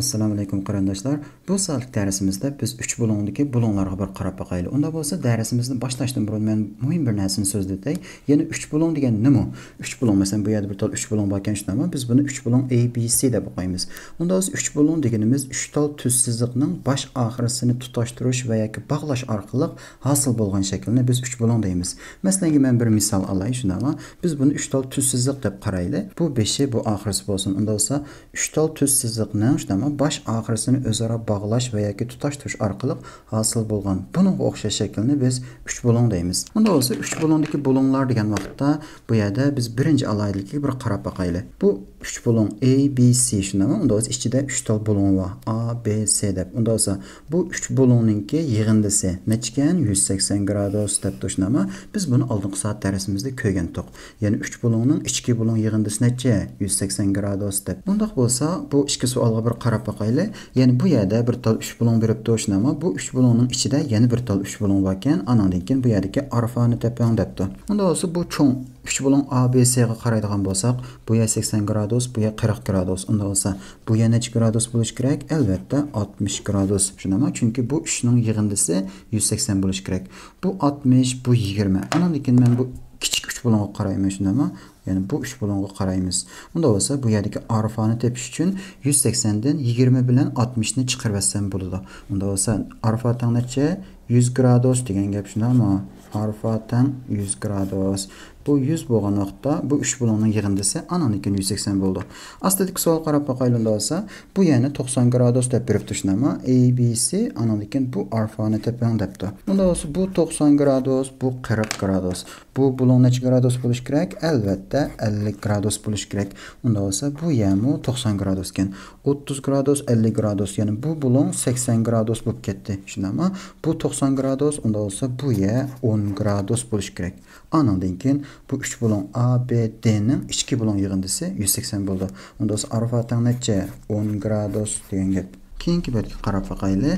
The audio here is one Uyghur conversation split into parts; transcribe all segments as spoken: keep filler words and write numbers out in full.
ئەسسالامۇئەلەيكۇم قېرىنداشلار. بۇ سائەتلىك دەرسىمىزدە بىز ئۈچ بۇلۇڭدىكى بۇلۇڭلارغا بىر قاراپ باقايلى. ئۇنداق بولسا دەرسىمىزنى باشلاشتىن بۇرۇن مەن مۇھىم بىر نەرسىنى سۆزلىتەي. يەنى ئۈچ بۇلۇڭ دېگەن نېمە؟ ئۈچ بۇلۇڭ، مەسىلەن، بۇ يەردە بىر تال ئۈچ بۇلۇڭ باركەن، شۇنداقمۇ؟ بىز بۇنى ئۈچ بۇلۇڭ ئەي بى سى دەپ ئوقۇيمىز. ئۇنداق بولسا ئۈچ بۇلۇڭ دېگىنىمىز ئۈچ تال تۈز سىزىقنىڭ باش ئاخىرىسىنى تۇتاشتۇرۇش ۋە ياكى باغلاش ئارقىلىق ھاسىل بولغان شەكىلنى بىز ئۈچ بۇلۇڭ دەيمىز. مەسىلەنگە مەن بىر مىسال ئالاي، شۇنداقمۇ؟ بىز بۇنى ئۈچ تال تۈز سىزىق دەپ قارايلى. بۇ بېشى، بۇ ئاخىرىسى بولسۇن. ئۇنداق بولسا ئۈچ تال تۈز سىزىقنىڭ، شۇنداقمۇ، باش ئاخىرىسىنى ئۆزئارا باغلاش ۋە ياكى تۇتاشتۇرۇش ئارقىلىق ھاسىل بولغان بۇنىڭغا ئوخشاش شەكىلنى بىز ئۈچ بۇلۇڭ دەيمىز. ئۇنداق بولسا ئۈچ بۇلۇڭدىكى بۇلۇڭلار دېگەن ۋاقىتتا بۇ يەردە بىز بىرىنچى ئالاھىدىلىككە بىر قاراپ باقايلى. بۇ ئۈچ بۇلۇڭ ئەي بى سى، شۇنداقمۇ؟ ئۇنداق بولسا ئىچىدە ئۈچ تال بۇلۇڭ بار، ئا، بى، سى دەپ. ئۇنداق بولسا بۇ ئۈچ بۇلۇڭنىڭكى يىغىندىسى نەچچىكەن؟ يۈز سەكسەن گرادۇس دەپتۇ، شۇنداقمۇ؟ بىز بۇنى ئالدىنقى سائەت دەرسىمىزدە كۆرگەنتۇق. يەنى ئۈچ بۇلۇڭنىڭ ئىچكى بۇلۇڭ يىغىندىسى نەچچە؟ يۈز سەكسەن گرادۇس دەپ. ئۇنداق بولسا بۇ ئىككى سوئالغا بىر قاراپ باقايلى. يەنى بۇ يەردە بىر تال ئۈچ بۇلۇڭ بېرىپتۇ، شۇنداقمۇ؟ بۇ ئۈچ بۇلۇڭنىڭ ئىچىدە يەنە بىر تال ئۈچ بۇلۇڭ باركەن. ئانىڭدىن كېيىن بۇ يەردىكى ئارفانى تېپىڭ دەپتۇ. ئۇنداق بولسا بۇ چوڭ ئۈچ بۇلۇڭ ئا بى سىغا قارايدىغان بولساق، بۇ يەر سەكسەن گرادۇس، بۇ يەر قىرىق گرادۇس. ئۇنداق بولسا بۇ يەر نەچچە گرادۇس بولۇشى كېرەك؟ ئەلۋەتتە ئاتمىش گرادۇس. شۇنداقمۇ؟ چۈنكى بۇ ئۈچنىڭ يىغىندىسى يۈز سەكسەن بولۇشى كېرەك. بۇ ئاتمىش، بۇ يىگىرمە. ئانىڭدىن كېيىن مەن بۇ كىچىك ئۈچ بۇلۇڭغا قارايمەن، شۇنداقمۇ؟ يەنى بۇ ئۈچ بۇلۇڭغا قارايمىز. ئۇنداق بولسا بۇ يەردىكى ئارفانى تېپىش ئۈچۈن يۈز سەكسەندىن يىگىرمە بىلەن ئاتمىشنى چىقىرىۋەتسەم بولىدۇ. ئۇنداق بولسا ئارفا تەڭ نەچچە؟ يۈز گرادۇس دېگەن گەپ، شۇنداقمۇ؟ ئارفا تەڭ يۈز گرادۇس. بۇ يۈز بولغان ۋاقىتتا بۇ ئۈچ بۇلۇڭنىڭ يىغىندىسى ئانىڭدىن كېيىن يۈز سەكسەن بولىدۇ. ئاستىدىكى سوئال قاراپ باقايلى، ئۇنداق بولسا. بۇ يەرنى توقسان گرادۇس دەپ بېرىپتۇ، شۇنداقمۇ؟ ئەي بى سى، ئانىڭدىن كېيىن بۇ ئارفانى تېپىڭ دەپتۇ. ئۇنداق بولسا بۇ توقسان گرادۇس، بۇ قىرىق گرادۇس. بۇ بۇلۇڭ نەچچە گرادۇس بولۇشى كېرەك؟ ئەلۋەتتە ئەللىك گرادۇس بولۇشى كېرەك. ئۇنداق بولسا بۇ يەرمۇ توقسان گرادۇس ئىكەن. ئوتتۇز گرادۇس، ئەللىك گرادۇس، يەنى بۇ بۇلۇڭ سەكسەن گرادۇس بولۇپ كەتتى، شۇنداقمۇ؟ بۇ توقسان گرادۇس، ئۇنداق بولسا بۇ يەر ئون گرادۇس بولۇشى كېرەك. ئانىڭدىن كېيىن بۇ ئۈچ بۇلۇڭ ئا بى دىنىڭ ئىچكى بۇلۇڭ يىغىندىسى يۈز سەكسەن بولىدۇ. ئۇنداق بولسا ئارفا تەڭ نەچچە؟ ئون گرادۇس دېگەن گەپ. كېيىنكى بەتكە قاراپ باقايلى.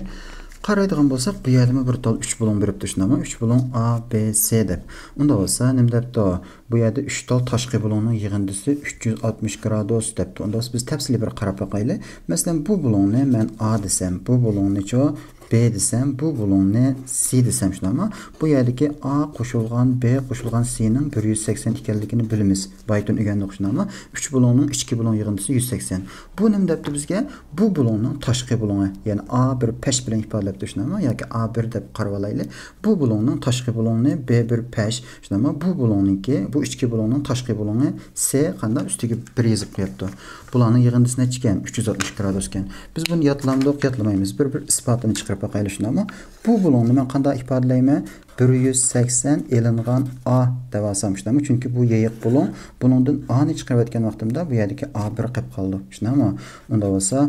قارايدىغان بولساق، بۇ يەردىمۇ بىر تال ئۈچ بۇلۇڭ بېرىپتۇ، شۇنداقمۇ؟ ئۈچ بۇلۇڭ ئا بى سى دەپ. ئۇنداق بولسا نېمە دەپتۇ؟ بۇ يەردە ئۈچ تال تاشقى بۇلۇڭنىڭ يىغىندىسى ئۈچ يۈز ئاتمىش گرادۇس دەپتۇ. ئۇنداق بولسا بىز تەپسىلىي بىر قاراپ باقايلى. مەسىلەن، بۇ بۇلۇڭنى مەن ئا دېسەم، بۇ بۇلۇڭنىچۇ؟ بى دېسەم، بۇ بۇلۇڭنى سى دېسەم، شۇنداقمۇ؟ بۇ يەردىكى ئا قوشۇلغان بى قوشۇلغان سىنىڭ بىر يۈز سەكسەن ئىكەنلىكىنى بىلىمىز. بايىتىن ئۆگەندۇق، شۇنداقمۇ؟ ئۈچ بۇلۇڭنىڭ ئىچكى بۇلۇڭ يىغىندىسى يۈز سەكسەن. بۇ نېمە دەپتۇ بىزگە؟ بۇ بۇلۇڭنىڭ تاشقى بۇلۇڭى، يەنى ئا بىر پەش بىلەن ئىپادىلەپتۇ، شۇنداقمۇ؟ ياكى ئا بىر دەپ قارىۋالايلى. بۇ بۇلۇڭنىڭ تاشقى بۇلۇڭى بى بىر پەش، شۇنداقمۇ؟ بۇ بۇلۇڭنىڭكى، بۇ ئىچكى بۇلۇڭنىڭ تاشقى بۇلۇڭى سى قانداق؟ ئۈستىگە بىر يېزىپ قويۇپتۇ. بۇلارنىڭ يىغىندىسى نەچچىكەن؟ ئۈچ يۈز ئاتمىش گرادۇسكەن. بىز بۇنى يادلامدۇق، يادلىمايمىز. بىر، بىر ئىسپاتىنى چىقىرىپ باقايلى، شۇنداقمۇ؟ بۇ بۇلۇڭنى مەن قانداق ئىپادىلەيمەن؟ بىر يۈز سەكسەن ئېلىنغان ئا دەۋالسام، شۇنداقمۇ؟ چۈنكى بۇ يېيىق بۇلۇڭ، بۇنىڭدىن ئانى چىقىرىۋەتكەن ۋاقتىمدا بۇ يەردىكى ئا بىر قېلىپ قالىدۇ، شۇنداقمۇ؟ ئۇنداق بولسا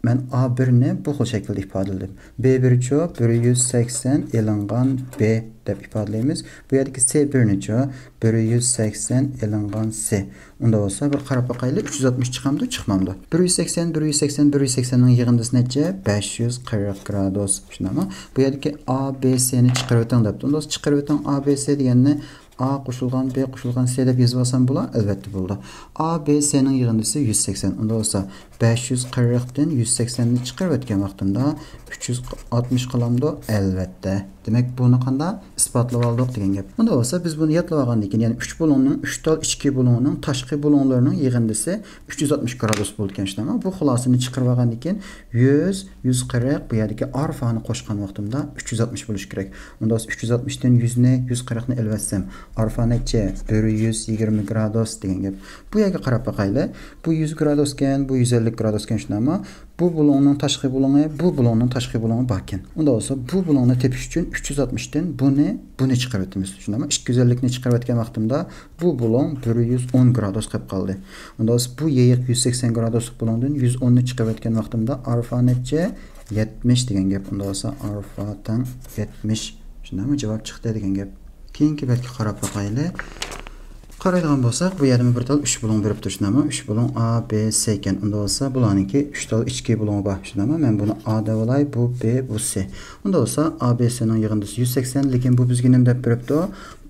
مەن ئا بىرنى بۇ خىل شەكىلدە ئىپادىلىدىم. بى بىرچۇ؟ بىر يۈز سەكسەن ئېلىنغان بى دەپ ئىپادىلەيمىز. بۇ يەردىكى سى بىرنىچۇ؟ بىر يۈز سەكسەن ئېلىنغان سى. ئۇنداق بولسا بىر قاراپ باقايلى، ئۈچ يۈز ئاتمىش چىقامدۇ، چىقمامدۇ؟ بىر يۈز سەكسەن، بىر يۈز سەكسەن، بىر يۈز سەكسەننىڭ يىغىندىسى نەچچە؟ بەش يۈز قىرىق گرادۇس. شۇنداقمۇ؟ بۇ يەردىكى ئا بى سىنى چىقىرىۋېتىڭ دەپتۇ. ئۇنداق بولسا چىقىرىۋېتىڭ ئا بى سى دېگەننى ئا قوشۇلغان بى قوشۇلغان سى دەپ يېزىۋالسام بولا؟ ئەلۋەتتە بولىدۇ. ئا بى سىنىڭ يىغىندىسى يۈز سەكسەن. ئۇنداق بولسا بەش يۈز قىرىقتىن يۈز سەكسەننى چىقىرىۋەتكەن ۋاقتىمدا ئۈچ يۈز ئاتمىش قالامدۇ؟ ئەلۋەتتە. دېمەك، بۇنى قانداق؟ ئىسپاتلىۋالدۇق دېگەن گەپ. ئۇنداق بولسا بىز بۇنى يادلىۋالغاندىن كېيىن، يەنى ئۈچ بۇلۇڭنىڭ، ئۈچ تال ئىچكى بۇلۇڭىنىڭ تاشقى بۇلۇڭلىرىنىڭ يىغىندىسى ئۈچ يۈز ئاتمىش گرادۇس بولىدىكەن، شۇنداقمۇ؟ بۇ خۇلاسىنى چىقىرىۋالغاندىن كېيىن يۈز، يۈز قىرىق، بۇ يەردىكى ئارفانى قوشقان ۋاقتىمدا ئۈچ يۈز ئاتمىش بولۇشى كېرەك. ئۇنداق بولسا ئۈچ يۈز ئاتمىشتىن يۈزنى، يۈز قىرىقنى ئېلىۋەتسەم، ئارفا نەچچە؟ بىر يۈز يىگىرمە گرادۇس دېگەن گەپ. بۇ يەرگە قاراپ باقايلى. بۇ يۈز گرادۇسكەن، بۇ يۈز ئەللىك گرادۇسكەن، شۇنداقمۇ؟ بۇ بۇلۇڭنىڭ تاشقى بۇلۇڭى، بۇ بۇلۇڭنىڭ تاشقى بۇلۇڭى باركەن. ئۇنداق بولسا بۇ بۇلۇڭنى تېپىش ئۈچۈن ئۈچ يۈز ئاتمىشتىن بۇنى، بۇنى چىقىرىۋېتىمىز. شۇنداقمۇ؟ ئىككى يۈز ئەللىكنى چىقىرىۋەتكەن ۋاقتىمدا بۇ بۇلۇڭ بىر يۈز ئون گرادۇس قېلىپ قالدى. ئۇنداق بولسا بۇ يېيىق يۈز سەكسەن گرادۇسلۇق بۇلۇڭدىن يۈز ئوننى چىقىرىۋەتكەن ۋاقتىمدا ئارفا نەچچە؟ يەتمىش دېگەن گەپ. ئۇنداق بولسا ئارفا تەڭ يەتمىش. شۇنداقمۇ؟ جاۋاب چىقتى دېگەن گەپ. كېيىنكى بەتكە قاراپ باقايلى. قارايدىغان بولساق، بۇ يەردىمۇ بىر تال ئۈچ بۇلۇڭ بېرىپتۇ، شۇنداقمۇ؟ ئۈچ بۇلۇڭ ئا بى سى ئىكەن. ئۇنداق بولسا بۇلارنىڭكى ئۈچ تال ئىچكى بۇلۇڭى بار، شۇنداقمۇ؟ مەن بۇنى ئا دەۋالاي، بۇ بى، بۇ سى. ئۇنداق بولسا ئا بى سىنىڭ يىغىندىسى يۈز سەكسەن، لېكىن بۇ بىزگە نېمە دەپ بېرىپتۇ؟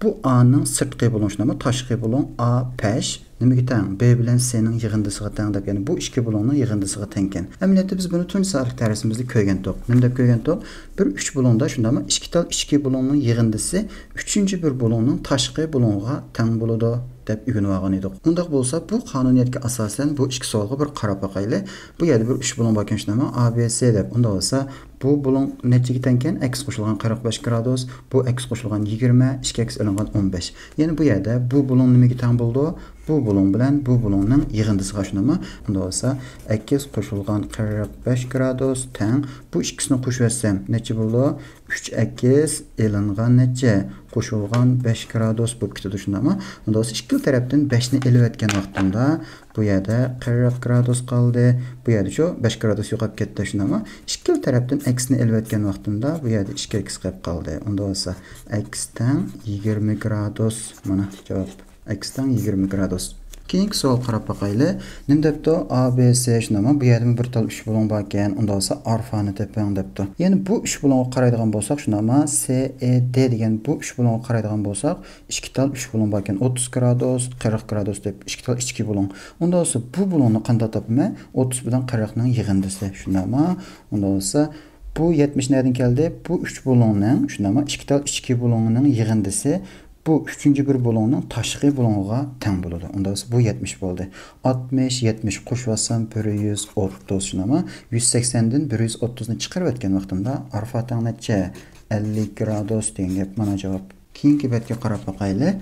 بۇ ئانىڭ سىرتقى بۇلۇڭ شۇنداقمۇ؟ تاشقى بۇلۇڭ ئا بەش نېمىگە تەڭ؟ بې بىلەن سېنىڭ يىغىندىسىغا تەڭ دەپ، يەنى بۇ ئىككى بۇلۇڭنىڭ يىغىندىسىغا تەڭكەن. ئەمەلىيەتتە بىز بۇنى تۇنجى سائەتلىك دەرسىمىزدە كۆرگەنتۇق. نېمە دەپ كۆرگەنتۇق؟ بىر ئۈچ بۇلۇڭدا شۇنداقمۇ؟ ئىككى تال ئىچكى بۇلۇڭنىڭ يىغىندىسى ئۈچىنچى بىر بۇلۇڭنىڭ تاشقى بۇلۇڭىغا تەڭ بولىدۇ دەپ ئۆگىنىۋالغان ئىدۇق. ئۇنداق بولسا، بۇ قانۇنىيەتكە ئاساسەن بۇ ئىككى سوئالغا بىر قاراپ باقايلى. بۇ يەردە بىر ئۈچ بۇلۇڭ باركەن شۇنداقمۇ؟ ئا بې سې دەپ. ئۇنداق بولسا، بۇ بۇلۇڭ نەچچىگە تەڭكەن؟ ئەكس قوشۇلغان قىرىق بەش گرادۇس، بۇ ئەكس قوشۇلغان يىگىرمە، ئىككى ئەكس ئېلىنغان ئون بەش. يەنى بۇ يەردە بۇ بۇلۇڭ نېمىگە تەڭ بولىدۇ؟ بۇ بۇلۇڭ بىلەن بۇ بۇلۇڭنىڭ يىغىندىسىغا شۇنداقمۇ؟ ئۇنداق بولسا، ئەكس قوشۇلغان قىرىق بەش گرادۇس تەڭ بۇ ئىككىسىنى قوشۇۋەتسەم نەچچە بولىدۇ؟ ئۈچ ئەكس ئېلىنغان نەچچە؟ قوشۇلغان بەش گرادۇس بولۇپ كېتىدۇ، شۇنداقمۇ؟ ئۇنداق بولسا، ئىككىلا تەرەپتىن بەشنى ئېلىۋەتكەن ۋاقتىمدا، بۇ يەردە قىرىق گرادۇس قالدى. بۇ يەردىچۇ بەش گرادۇس يوقاپ كەتتى، شۇنداقمۇ؟ ئىككىلا تەرەپتىن ئەكسنى ئېلىۋەتكەن ۋاقتىمدا، بۇ يەردە ئىككى ئەكس قېلىپ قالدى. ئۇنداق بولسا، ئەكس تەڭ يىگىرمە گرادۇس. مانا جاۋاب. ئەكس تەڭ يىگىرمە گرادۇس. كېيىنكى سوئال قاراپ باقايلى. نېمە دەپتۇ؟ ئا بې سې شۇنداقمۇ؟ بۇ يەردىمۇ بىر تال ئۈچ بۇلۇڭ باركەن. ئۇنداق بولسا، ئارفانى تېپىڭ دەپتۇ. يەنى بۇ ئۈچ بۇلۇڭغا قارايدىغان بولساق، شۇنداقمۇ؟ سې ئې دې دېگەن بۇ ئۈچ بۇلۇڭغا قارايدىغان بولساق، ئىككى تال ئۈچ بۇلۇڭ باركەن. ئوتتۇز گرادۇس، قىرىق گرادۇس دەپ ئىككى تال ئىچكى بۇلۇڭ. ئۇنداق بولسا، بۇ بۇلۇڭنى قانداق تاپىمەن؟ ئوتتۇز بىلەن قىرىقنىڭ يىغىندىسى. شۇنداقمۇ؟ ئۇنداق بولسا، بۇ يەتمىش نەدىن كەلدى؟ بۇ ئۈچ بۇلۇڭنىڭ، شۇنداقمۇ؟ ئىككى تال ئىچكى بۇلۇڭىنىڭ يىغىندىسى بۇ ئۈچىنچى بىر بۇلۇڭنىڭ تاشقى بۇلۇڭىغا تەڭ بولىدۇ. ئۇنداق بولسا، بۇ يەتمىش بولدى. ئاتمىش، يەتمىش قوشۇۋالسام، بىر يۈز ئوتتۇز، شۇنداقمۇ؟ يۈز سەكسەندىن بىر يۈز ئوتتۇزنى چىقىرىۋەتكەن ۋاقتىمدا، ئارفا تەڭ نەچچە؟ ئەللىك گرادۇس دېگەن گەپ. مانا جاۋاب. كېيىنكى بەتكە قاراپ باقايلى.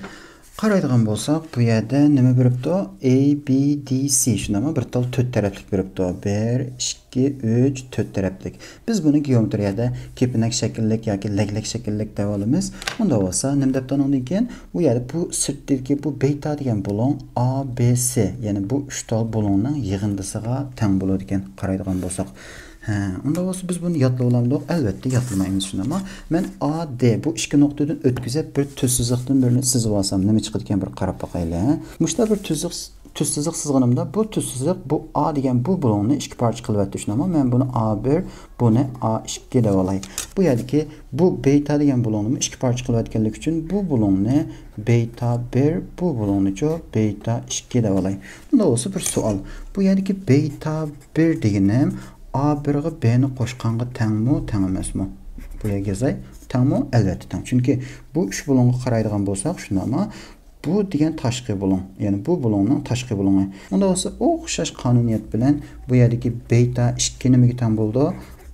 قارايدىغان بولساق، بۇ يەردە نېمە بېرىپتۇ؟ ئەي بى دى سى، شۇنداقمۇ؟ بىر تال تۆت تەرەپلىك بېرىپتۇ. بىر، ئىككى، ئۈچ، تۆت تەرەپلىك. بىز بۇنى گېئومېترىيەدە كېپىنەك شەكىللىك ياكى لەگلەك شەكىللىك دەۋالىمىز. ئۇنداق بولسا، نېمە دەپتۇ ئۇنىڭدىن كېيىن؟ ئۇ يەردە بۇ سىرتتىكى بۇ بېتا دېگەن بۇلۇڭ ئا بې سې، يەنى بۇ ئۈچ تال بۇلۇڭنىڭ يىغىندىسىغا تەڭ بولىدىكەن، قارايدىغان بولساق. ھە، ئۇنداق بولسا، بىز بۇنى يادلىۋالامدۇق؟ ئەلۋەتتە، يادلىمايمىز، شۇنداقمۇ؟ مەن ئا دې بۇ ئىككى نۇقتىدىن ئۆتكۈزۈپ، بىر تۈز سىزىقتىن بىرنى سىزىۋالسام، نېمە چىقىدىكەن، بىر قاراپ باقايلى، ھە؟ مۇشۇنداق بىر تۈز سىزىق، تۈز سىزىق سىزغىنىمدا، بۇ تۈز سىزىق بۇ ئا دېگەن بۇ بۇلۇڭنى ئىككى پارچە قىلىۋەتتى، شۇنداقمۇ؟ مەن بۇنى ئا بىر، بۇنى ئا ئىككى دەۋالاي. بۇ يەردىكى بۇ بېتا دېگەن بۇلۇڭنىمۇ ئىككى پارچە قىلىۋەتكەنلىكى ئۈچۈن، بۇ بۇلۇڭنى بېتا بىر، بۇ بۇلۇڭنىچۇ بېتا ئىككى دەۋالاي. ئۇنداق بولسا، بىر سوئال. بۇ يەردىكى بېتا بىر دېگىنىم ئا بىرغا بېنى قوشقانغا تەڭمۇ، تەڭ ئەمەسمۇ؟ بۇ يەرگە يازاي. تەڭمۇ؟ ئەلۋەتتە تەڭ. چۈنكى بۇ ئۈچ بۇلۇڭغا قارايدىغان بولساق، شۇنداقمۇ؟ بۇ دېگەن تاشقى بۇلۇڭ، يەنى بۇ بۇلۇڭنىڭ تاشقى بۇلۇڭى. ئۇنداق بولسا، ئوخشاش قانۇنىيەت بىلەن بۇ يەردىكى بېتا ئىككى نېمىگە تەڭ بولىدۇ؟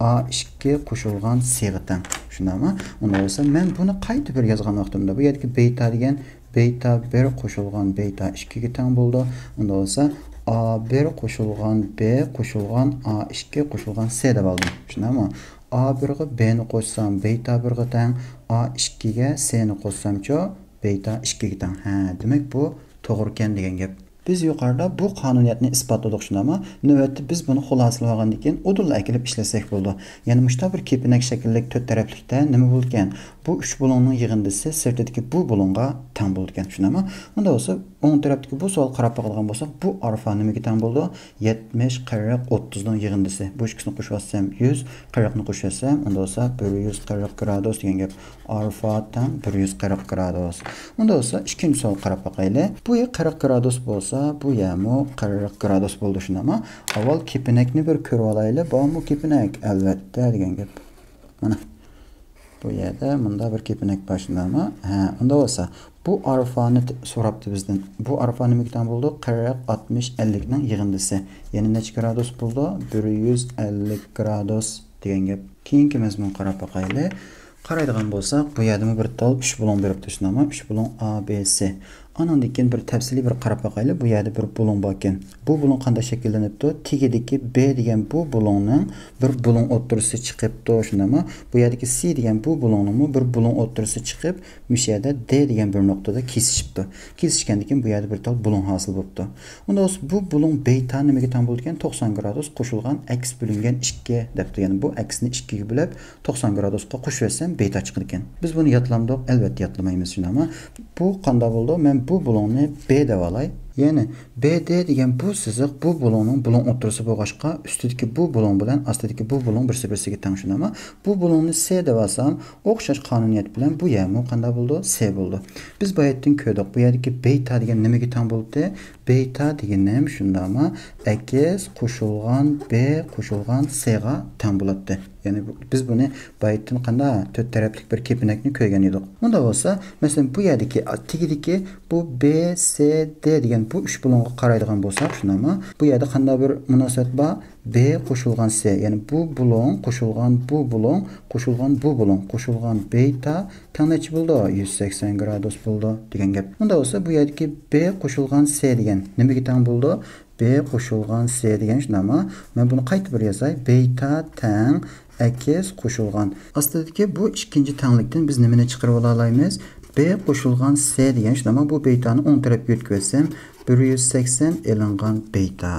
ئا ئىككى قوشۇلغان سىغا تەڭ. شۇنداقمۇ؟ ئۇنداق بولسا، مەن بۇنى قايتا بىر يازغان ۋاقتىمدا، بۇ يەردىكى بېتا دېگەن بېتا بىر قوشۇلغان بېتا ئىككىگە تەڭ بولىدۇ. ئۇنداق بولسا، ئا بىر قوشۇلغان بې قوشۇلغان ئا ئىككى قوشۇلغان سې دەپ ئالدىم. شۇنداقمۇ؟ ئا بىرغا بېنى قوشسام، بېتا بىرغا تەڭ، ئا ئىككىگە سېنى قوشسامچۇ، بېتا ئىككىگە تەڭ. ھە، دېمەك، بۇ توغرىكەن دېگەن گەپ. بىز يۇقىرىدا بۇ قانۇنىيەتنى ئىسپاتلىدۇق، شۇنداقمۇ؟ نۆۋەتتە بىز بۇنى خۇلاسىلىۋالغاندىن كېيىن ئۇدۇللا ئەكېلىپ ئىشلەتسەك بولىدۇ. يەنى مۇشۇنداق بىر كېپىنەك شەكىللىك تۆت تەرەپلىكتە نېمە بولىدىكەن؟ بۇ ئۈچ بۇلۇڭنىڭ يىغىندىسى سىرتىدىكى بۇ بۇلۇڭغا تەڭ بولىدىكەن، شۇنداقمۇ؟ ئۇنداق بولسا، ئوڭ تەرەپتىكى بۇ سوئالغا قاراپ باقىدىغان بولساق، بۇ ئارفا نېمىگە تەڭ بولىدۇ؟ يەتمىش، قىرىق، ئوتتۇزنىڭ يىغىندىسى. بۇ ئىككىسىنى قوشۇۋەتسەم، يۈز، قىرىقنى قوشۇۋەتسەم، ئۇنداق بولسا، بىر يۈز قىرىق گرادۇس دېگەن گەپ. ئارفا تەڭ بىر يۈز قىرىق گرادۇس. ئۇنداق بولسا، ئىككىنچى سوئال قاراپ باقايلى. بۇ يەر قىرىق گرادۇس بولسا، بۇ يەرمۇ قىرىق گرادۇس بولىدۇ، شۇنداقمۇ؟ ئاۋۋال كېپىنەكنى بىر كۆرۈۋالايلى. بارمۇ كېپىنەك؟ ئەلۋەتتە دېگەن گەپ. مانا. بۇ يەردە مۇنداق بىر كېپىنەك بار، شۇنداقمۇ؟ ھە، ئۇنداق بولسا، بۇ ئارفانى ت-، سوراپتۇ بىزدىن. بۇ ئارفا نېمىگە تەڭ بولىدۇ؟ قىرىق، ئاتمىش، ئەللىكنىڭ يىغىندىسى. يەنى نەچچە گرادۇس بولىدۇ؟ بىر يۈز ئەللىك گرادۇس دېگەن گەپ. كېيىنكى مەزمۇنغا قاراپ باقايلى. قارايدىغان بولساق، بۇ يەردىمۇ بىر تال ئۈچ بۇلۇڭ بېرىپتۇ، شۇنداقمۇ؟ ئۈچ بۇلۇڭ ئا بې سې. ئانىڭدىن كېيىن بىر تەپسىلىي بىر قاراپ باقايلى. بۇ يەردە بىر بۇلۇڭ باركەن. بۇ بۇلۇڭ قانداق شەكىللىنىپتۇ؟ تېگىدىكى بې دېگەن بۇ بۇلۇڭنىڭ بىر بۇلۇڭ ئوتتۇرىسى چىقىپتۇ، شۇنداقمۇ؟ بۇ يەردىكى سې دېگەن بۇ بۇلۇڭنىڭمۇ بىر بۇلۇڭ ئوتتۇرىسى چىقىپ، مۇشۇ يەردە دې دېگەن بىر نۇقتىدا كېسىشىپتۇ. كېسىشكەندىن كېيىن بۇ يەردە بىر تال بۇلۇڭ ھاسىل بوپتۇ. ئۇنداق بولسا، بۇ بۇلۇڭ بېتا نېمىگە تەڭ بولىدىكەن؟ توقسان گرادۇس قوشۇلغان ئەكس بۆلۈنگەن ئىككى دەپتۇ. يەنى بۇ ئەكسنى ئىككىگە بۆلۈپ، توقسان گرادۇسقا قوشۇۋەتسەم، بېتا چىقىدىكەن. بىز بۇنى يادلامدۇق؟ ئەلۋەتتە يادلىمايمىز، شۇنداقمۇ؟ بۇ قانداق بولىدۇ؟ مەن بۇ بۇلۇڭنى بې دەۋالاي. يەنى، بې دې دېگەن بۇ سىزىق بۇ بۇلۇڭنىڭ بۇلۇڭ ئوتتۇرىسى بولغاچقا، ئۈستىدىكى بۇ بۇلۇڭ بىلەن ئاستىدىكى بۇ بۇلۇڭ بىرسى-بىرسىگە تەڭ، شۇنداقمۇ؟ بۇ بۇلۇڭنى سې دەۋالسام، ئوخشاش قانۇنىيەت بىلەن بۇ يەرمۇ قانداق بولىدۇ؟ سې بولىدۇ. بىز باياتىن كۆردۇق، بۇ يەردىكى بېيتا دېگەن نېمىگە تەڭ بولدى؟ بېيتا دېگىنىم شۇنداقمۇ؟ ئەكس قوشۇلغان بې قوشۇلغان سېغا تەڭ بولاتتى. يەنى بۇ، بىز بۇنى باياتىن قانداق تۆت تەرەپلىك بىر كېپىنەكنى كۆرگەن ئىدۇق. ئۇنداق بولسا، مەسىلەن، بۇ يەردىكى، تېگىدىكى بۇ بې سې دې دېگەن بۇ ئۈچ بۇلۇڭغا قارايدىغان بولساق، شۇنداقمۇ؟ بۇ يەردە قانداق بىر مۇناسىۋەت بار؟ بې قوشۇلغان سې، يەنى بۇ بۇلۇڭ قوشۇلغان بۇ بۇلۇڭ قوشۇلغان بۇ بۇلۇڭ قوشۇلغان بېيتا تەڭ نەچچە بولىدۇ؟ يۈز سەكسەن گرادۇس بولىدۇ دېگەن گەپ. ئۇنداق بولسا، بۇ يەردىكى بې قوشۇلغان سې دېگەن نېمىگە تەڭ بولىدۇ؟ بې قوشۇلغان سې دېگەن شۇنداقمۇ؟ مەن بۇنى قايتا بىر يازاي. بېيتا تەڭ ئەكس قوشۇلغان. ئاستىدىكى بۇ ئىككىنچى تەڭلىكتىن بىز نېمىنى چىقىرىۋالالايمىز؟ بې قوشۇلغان سې دېگەن شۇنداقمۇ؟ بۇ بېيتانى ئوڭ تەرەپكە يۆتكىۋەتسەم، بىر يۈز سەكسەن ئېلىنغان بېيتا.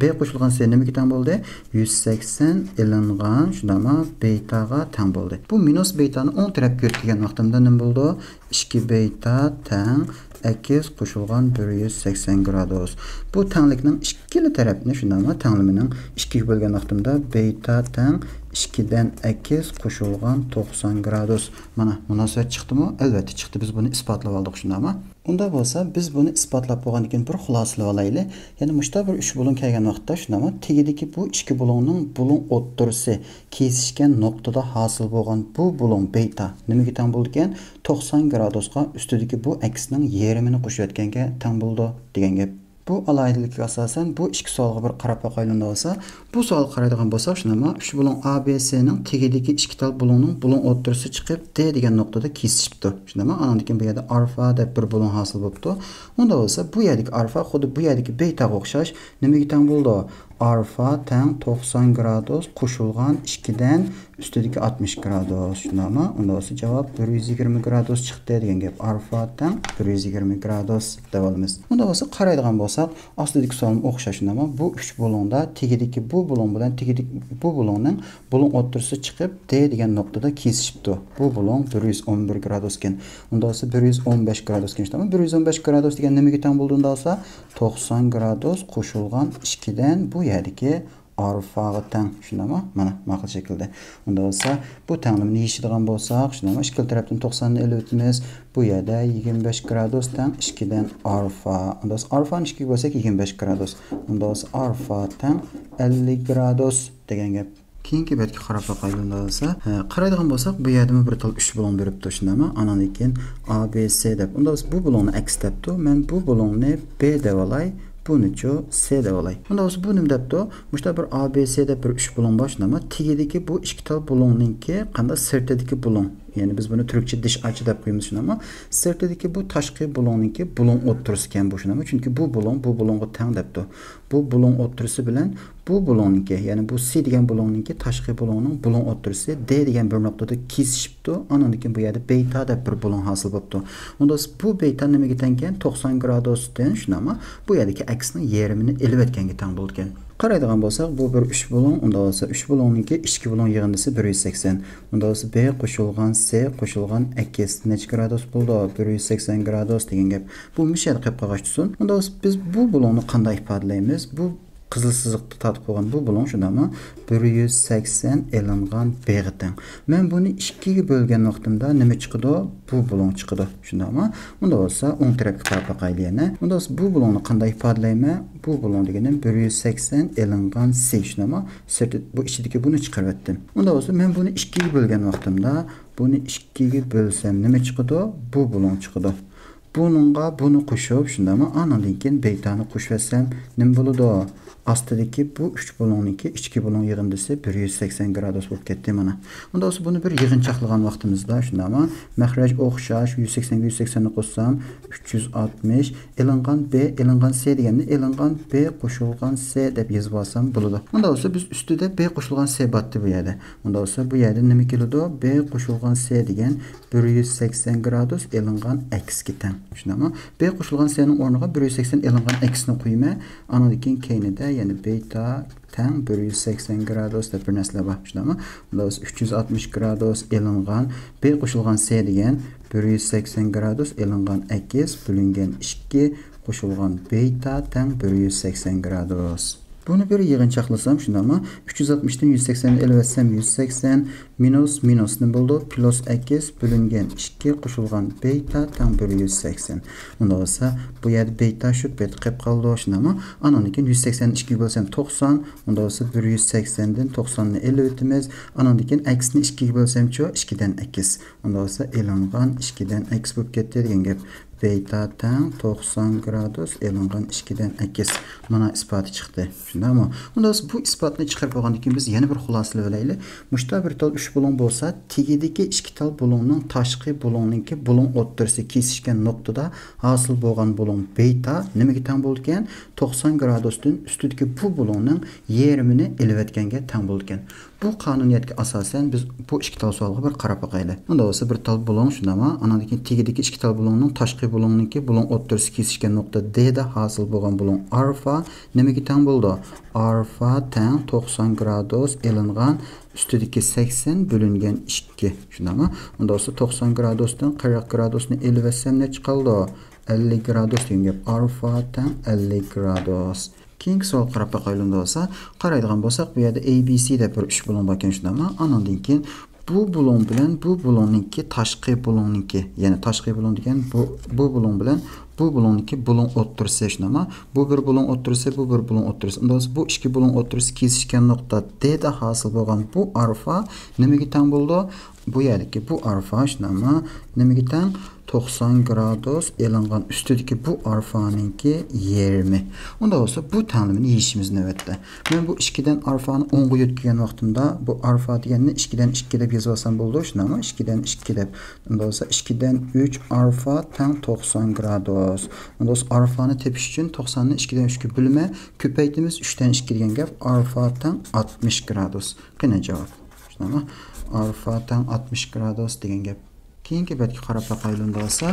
بې قوشۇلغان سې نېمىگە تەڭ بولدى؟ يۈز سەكسەن ئېلىنغان شۇنداقمۇ؟ بېيتاغا تەڭ بولدى. بۇ مىنۇس بېيتانى ئوڭ تەرەپكە يۆتكىگەن ۋاقتىمدا نېمە بولىدۇ؟ ئىككى بېيتا تەڭ ئەكس قوشۇلغان بىر يۈز سەكسەن گرادۇس. بۇ تەڭلىكنىڭ ئىككىلا تەرەپىنى شۇنداقمۇ؟ تەڭلىمىنىڭ ئىككىگە بۆلگەن ۋاقتىمدا بېيتا تەڭ ئىككىدىن ئەكس قوشۇلغان توقسان گرادۇس. مانا، مۇناسىۋەت چىقتىمۇ؟ ئەلۋەتتە چىقتى. بىز بۇنى ئىسپاتلىۋالدۇق، شۇنداقمۇ؟ ئۇنداق بولسا، بىز بۇنى ئىسپاتلاپ بولغاندىن كېيىن بىر خۇلاسىلىۋالايلى. يەنى مۇشتا بىر ئۈچ بۇلۇڭ كەلگەن ۋاقىتتا، شۇنداقمۇ؟ تېگىدىكى بۇ ئىككى بۇلۇڭنىڭ بۇلۇڭ ئوتتۇرىسى كېسىشكەن نۇقتىدا ھاسىل بولغان بۇ بۇلۇڭ بېيتا نېمىگە تەڭ بولىدىكەن؟ توقسان گرادۇسقا ئۈستىدىكى بۇ ئەكسنىڭ يېرىمىنى قوشۇۋەتكەنگە تەڭ بولىدۇ دېگەن گەپ. بۇ ئالاھىدىلىككە ئاساسەن بۇ ئىككى سوئالغا بىر قاراپ باقايلى ئۇنداق بولسا. بۇ سوئالغا قارايدىغان بولساق، شۇنداقمۇ؟ ئۈچ بۇلۇڭ ئا بې سېنىڭ تېگىدىكى ئىككى تال بۇلۇڭنىڭ بۇلۇڭ ئوتتۇرىسى چىقىپ، دې دېگەن نۇقتىدا كېسىشىپتۇ. شۇنداقمۇ؟ ئانىڭدىن كېيىن بۇ يەردە ئارفا دەپ بىر بۇلۇڭ ھاسىل بوپتۇ. ئۇنداق بولسا، بۇ يەردىكى ئارفا خۇددى بۇ يەردىكى بېيتاغا ئوخشاش نېمىگە تەڭ بولىدۇ؟ ئارفا تەڭ توقسان گرادۇس قوشۇلغان ئىككىدىن ئۈستىدىكى ئاتمىش گرادۇس، شۇنداقمۇ؟ ئۇنداق بولسا جاۋاب بىر يۈز يىگىرمە گرادۇس چىقتى دېگەن گەپ. ئارفا تەڭ بىر يۈز يىگىرمە گرادۇس دەۋالىمىز. ئۇنداق بولسا قارايدىغان بولساق، ئاستىدىكى سوئالمۇ ئوخشاش، شۇنداقمۇ؟ بۇ ئۈچ بۇلۇڭدا تېگىدىكى بۇ بۇلۇڭ بىلەن تېگىدىكى بۇ بۇلۇڭنىڭ بۇلۇڭ ئوتتۇرىسى چىقىپ، دې دېگەن نۇقتىدا كېسىشىپتۇ. بۇ بۇلۇڭ بىر يۈز ئون بىر گرادۇسكەن. ئۇنداق بولسا بىر يۈز ئون بەش گرادۇسكەن، شۇنداقمۇ؟ بىر يۈز ئون بەش گرادۇس دېگەن نېمىگە تەڭ بولىدۇ ئۇنداق بولسا؟ توقسان گرادۇس قوشۇلغان ئىككىدىن بۇ يەردىكى ئارفاغا تەڭ. شۇنداقمۇ؟ مانا، ماقۇل شەكىلدە. ئۇنداق بولسا، بۇ تەڭلىمىنى يېشىدىغان بولساق، شۇنداقمۇ؟ ئىككىلا تەرەپتىن توقساننى ئېلىۋېتىمىز. بۇ يەردە يىگىرمە بەش گرادۇس تەڭ ئىككىدىن ئارفا. ئۇنداق بولسا، ئارفانى ئىككىگە بۆلسەك، يىگىرمە بەش گرادۇس. ئۇنداق بولسا، ئارفا تەڭ ئەللىك گرادۇس دېگەن گەپ. كېيىنكى بەتكە قاراپ باقايلى ئۇنداق بولسا. ھە، قارايدىغان بولساق، بۇ يەردىمۇ بىر تال ئۈچ بۇلۇڭ بېرىپتۇ، شۇنداقمۇ؟ ئانىڭدىن كېيىن ئا بې سې دەپ. ئۇنداق بولسا، بۇ بۇلۇڭنى ئەكس دەپتۇ. مەن بۇ بۇلۇڭنى بې دەۋالاي، بۇنىچۇ سې دەۋالاي. ئۇنداق بولسا، بۇ نېمە دەپتۇ؟ مۇشۇنداق بىر ئا بې سې دەپ بىر ئۈچ بۇلۇڭ بار، شۇنداقمۇ؟ تېگىدىكى بۇ ئىككى تال بۇلۇڭنىڭكى قانداق؟ سىرتىدىكى بۇلۇڭ. يەنى بىز بۇنى تۈركچە دىش ئاچى دەپ قويىمىز، شۇنداقمۇ؟ سىرتىدىكى بۇ تاشقى بۇلۇڭنىڭكى بۇلۇڭ ئوتتۇرىسىكەن بۇ، شۇنداقمۇ؟ چۈنكى بۇ بۇلۇڭ بۇ بۇلۇڭغا تەڭ دەپتۇ. بۇ بۇلۇڭ ئوتتۇرىسى بىلەن بۇ بۇلۇڭنىڭكى، يەنى بۇ سې دېگەن بۇلۇڭنىڭكى تاشقى بۇلۇڭنىڭ بۇلۇڭ ئوتتۇرىسى دې دېگەن بىر نۇقتىدا كېسىشىپتۇ. ئانىڭدىن كېيىن بۇ يەردە بېيتا دەپ بىر بۇلۇڭ ھاسىل بوپتۇ. ئۇنداق بولسا بۇ بېيتا نېمىگە تەڭكەن؟ توقسان گرادۇستىن، شۇنداقمۇ؟ بۇ يەردىكى ئەكسنىڭ يېرىمىنى ئېلىۋەتكەنگە تەڭ بولىدىكەن. قارايدىغان بولساق، بۇ بىر ئۈچ بۇلۇڭ، ئۇنداق بولسا ئۈچ بۇلۇڭنىڭكى ئىچكى بۇلۇڭ يىغىندىسى بىر يۈز سەكسەن. ئۇنداق بولسا بې قوشۇلغان سې قوشۇلغان ئەكس نەچچە گرادۇس بولىدۇ؟ بىر يۈز سەكسەن گرادۇس دېگەن گەپ. بۇ مۇشۇ يەردە قېلىپ قالغاچ تۇرسۇن. ئۇنداق بولسا بىز بۇ بۇلۇڭنى قانداق ئىپادىلەيمىز؟ بۇ قىزىل سىزىقتا تارتىپ قويغان بۇ بۇلۇڭ شۇنداقمۇ؟ بىر يۈز سەكسەن ئېلىنغان بېغى تەڭ. مەن بۇنى ئىككىگە بۆلگەن ۋاقتىمدا نېمە چىقىدۇ؟ بۇ بۇلۇڭ چىقىدۇ. شۇنداقمۇ؟ ئۇنداق بولسا ئوڭ تەرەپكە قاراپ باقايلى يەنە. ئۇنداق بولسا بۇ بۇلۇڭنى قانداق ئىپادىلەيمەن؟ بۇ بۇلۇڭ دېگىنىم بىر يۈز سەكسەن ئېلىنغان سې، شۇنداقمۇ؟ سىرتى، بۇ ئىچىدىكى بۇنى چىقىرىۋەتتىم. ئۇنداق بولسا مەن بۇنى ئىككىگە بۆلگەن ۋاقتىمدا، بۇنى ئىككىگە بۆلسەم نېمە چىقىدۇ؟ بۇ بۇلۇڭ چىقىدۇ. بۇنىڭغا بۇنى قوشۇپ، شۇنداقمۇ؟ ئانىڭدىن كېيىن بېيتانى قوشۇۋەتسەم نېمە بولىدۇ؟ ئاستىدىكى بۇ ئۈچ بۇلۇڭنىڭكى ئىچكى بۇلۇڭ يىغىندىسى بىر يۈز سەكسەن گرادۇس بولۇپ كەتتى مانا. ئۇنداق بولسا بۇنى بىر يىغىنچاقلىغان ۋاقتىمىزدا، شۇنداقمۇ؟ مەخرەج ئوخشاش، يۈز سەكسەنگە يۈز سەكسەننى قوشسام، ئۈچ يۈز ئاتمىش، ئېلىنغان بې، ئېلىنغان سې دېگەننى ئېلىنغان بې قوشۇلغان سې دەپ يېزىپ ئالسام بولىدۇ. ئۇنداق بولسا بىز ئۈستىدە بې قوشۇلغان سې باتتى بۇ يەردە. ئۇنداق بولسا بۇ يەردە نېمە كېلىدۇ؟ بې قوشۇلغان سې دېگەن بىر يۈز سەكسەن گرادۇس ئېلىنغان ئەكسكە تەڭ. شۇنداقمۇ؟ بې قوشۇلغان سېنىڭ ئورنىغا بىر يۈز سەكسەن ئېلىنغان ئەكسنى قويىمەن. ئانىڭدىن كېيىن كەينىدە يەنە بېيتا تەڭ بىر يۈز سەكسەن گرادۇس دەپ بىر نەرسىلەر بار. شۇنداقمۇ؟ ئۇنداق بولسا ئۈچ يۈز ئاتمىش گرادۇس ئېلىنغان، بې قوشۇلغان سې دېگەن بىر يۈز سەكسەن گرادۇس ئېلىنغان ئەكس بۆلۈنگەن ئىككى قوشۇلغان بېتا تەڭ بىر يۈز سەكسەن گرادۇس. بۇنى بىر يىغىنچاقلىسام، شۇنداقمۇ؟ ئۈچ يۈز ئاتمىشتىن يۈز سەكسەننى ئېلىۋەتسەم، يۈز سەكسەن مىنۇس مىنۇس نېمە بولىدۇ؟ پلۇس ئەكس بۆلۈنگەن ئىككى قوشۇلغان بېتا تەڭ بىر يۈز سەكسەن. ئۇنداق بولسا، بۇ يەردە بېتا شۇ بېتا قېلىپ قالىدۇ، شۇنداقمۇ؟ ئانىڭدىن كېيىن يۈز سەكسەننى ئىككىگە بۆلسەم، توقسان، ئۇنداق بولسا، بىر يۈز سەكسەندىن توقساننى ئېلىۋېتىمىز. ئانىڭدىن كېيىن ئەكسنى ئىككىگە بۆلسەمچۇ؟ ئىككىدىن ئەكس. ئۇنداق بولسا، ئېلىنغان ئىككىدىن ئەكس بولۇپ كەتتى دېگەن گەپ. بېتا تەڭ توقسان گرادۇس ئېلىنغان ئىككىدىن ئەكس. مانا ئىسپاتى چىقتى. شۇنداقمۇ؟ ئۇنداق بولسا، بۇ ئىسپاتنى چىقىرىپ بولغاندىن كېيىن بىز يەنە بىر خۇلاسىلىۋېلەيلى. مۇشتا بىر تال ئۈچ بۇلۇڭ بولسا، تېگىدىكى ئىككى تال بۇلۇڭنىڭ تاشقى بۇلۇڭنىڭكى بۇلۇڭ ئوتتۇرىسى كېسىشكەن نۇقتىدا ھاسىل بولغان بۇلۇڭ بېتا نېمىگە تەڭ بولىدىكەن؟ توقسان گرادۇستىن ئۈستىدىكى بۇ بۇلۇڭنىڭ يېرىمىنى ئېلىۋەتكەنگە تەڭ بولىدىكەن. بۇ قانۇنىيەتكە ئاساسەن بىز بۇ ئىككى تال سوئالغا بىر قاراپ باقايلى. ئۇنداق بولسا، بىر تال بۇلۇڭ، شۇنداقمۇ؟ ئانىڭدىن كېيىن تېگىدىكى ئىككى تال بۇلۇڭنىڭ تاشقى بۇلۇڭنىڭكى بۇلۇڭ ئوتتۇرىسى كېسىشكەن نۇقتا دېدا ھاسىل بولغان بۇلۇڭ ئارفا نېمىگە تەڭ بولىدۇ؟ ئارفا تەڭ توقسان گرادۇس ئېلىنغان ئۈستىدىكى سەكسەن بۆلۈنگەن ئىككى. شۇنداقمۇ؟ ئۇنداق بولسا، توقسان گرادۇستىن قىرىق گرادۇسنى ئېلىۋەتسەم نەچچە قالىدۇ؟ ئەللىك گرادۇس دېگەن گەپ. ئارفا تەڭ ئەللىك گرادۇس. كېيىنكى سوئالغا قاراپ باقايلى ئۇنداق بولسا. قارايدىغان بولساق، بۇ يەردە ئەي بى سى دەپ بىر ئۈچ بۇلۇڭ بار ئىكەن، شۇنداقمۇ؟ ئانىڭدىن كېيىن بۇ بۇلۇڭ بىلەن بۇ بۇلۇڭنىڭكى تاشقى بۇلۇڭنىڭكى، يەنى تاشقى بۇلۇڭ دېگەن بۇ، بۇ بۇلۇڭ بىلەن بۇ بۇلۇڭنىڭكى بۇلۇڭ ئوتتۇرىسى، شۇنداقمۇ؟ بۇ بىر بۇلۇڭ ئوتتۇرىسى، بۇ بىر بۇلۇڭ ئوتتۇرىسى. ئۇنداق بولسا، بۇ ئىككى بۇلۇڭ ئوتتۇرىسى كېسىشكەن نۇقتا دېدا ھاسىل بولغان بۇ ئارفا نېمىگە تەڭ بولىدۇ؟ بۇ يەردىكى بۇ ئارفا، شۇنداقمۇ؟ نېمىگە تەڭ؟ توقسان گرادۇس ئېلىنغان ئۈستىدىكى بۇ ئارفانىڭكى يېرىمى. ئۇنداق بولسا، بۇ تەڭلىمىنى يېشىمىز نۆۋەتتە. مەن بۇ ئىككىدىن ئارفانى ئوڭغا يۆتكىگەن ۋاقتىمدا، بۇ ئارفا دېگەننى ئىككىدىن ئىككى دەپ يېزىۋالسام بولىدۇ، شۇنداقمۇ؟ ئىككىدىن ئىككى دەپ. ئۇنداق بولسا، ئىككىدىن ئۈچ ئارفا تەڭ توقسان گرادۇس. ئۇنداق بولسا، ئارفانى تېپىش ئۈچۈن توقساننى ئىككىدىن ئۈچكە بۆلىمە، كۆپەيتىمىز، ئۈچتىن ئىككى دېگەن گەپ، ئارفا تەڭ ئاتمىش گرادۇس. قېنى جاۋاب. شۇنداقمۇ؟ ئارفا تەڭ ئاتمىش گرادۇس دېگەن گەپ. كېيىنكى بەتكە قاراپ باقايلى ئۇنداق بولسا.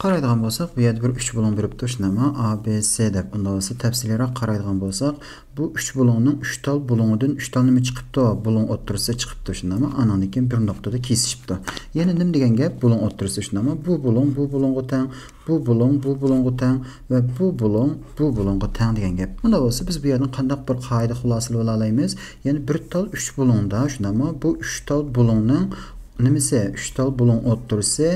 قارايدىغان بولساق، بۇ يەردە بىر ئۈچ بۇلۇڭ بېرىپتۇ، شۇنداقمۇ؟ ئا، بى، سى دەپ. ئۇنداق بولسا، تەپسىلىيراق قارايدىغان بولساق، بۇ ئۈچ بۇلۇڭنىڭ ئۈچ تال بۇلۇڭىدىن ئۈچ تال نېمە چىقىپتۇ؟ بۇلۇڭ ئوتتۇرىسى چىقىپتۇ، شۇنداقمۇ؟ ئانىڭدىن كېيىن بىر نۇقتىدا كېسىشىپتۇ. يەنە نېمە دېگەن گەپ؟ بۇلۇڭ ئوتتۇرىسى، شۇنداقمۇ؟ بۇ بۇلۇڭ بۇ بۇلۇڭغا تەڭ، بۇ بۇلۇڭ بۇ بۇلۇڭغا تەڭ ۋە بۇ بۇلۇڭ بۇ بۇلۇڭغا تەڭ دېگەن گەپ. ئۇنداق بولسا، بىز بۇ يەردىن قانداق بىر قائىدە خۇلاسىلىۋالالايمىز؟ يەنى بىر تال ئۈچ بۇلۇڭدا، شۇنداقمۇ؟ بۇ ئۈچ تال بۇلۇڭنىڭ نېمىسى؟ ئۈچ تال بۇلۇڭ ئوتتۇرىسى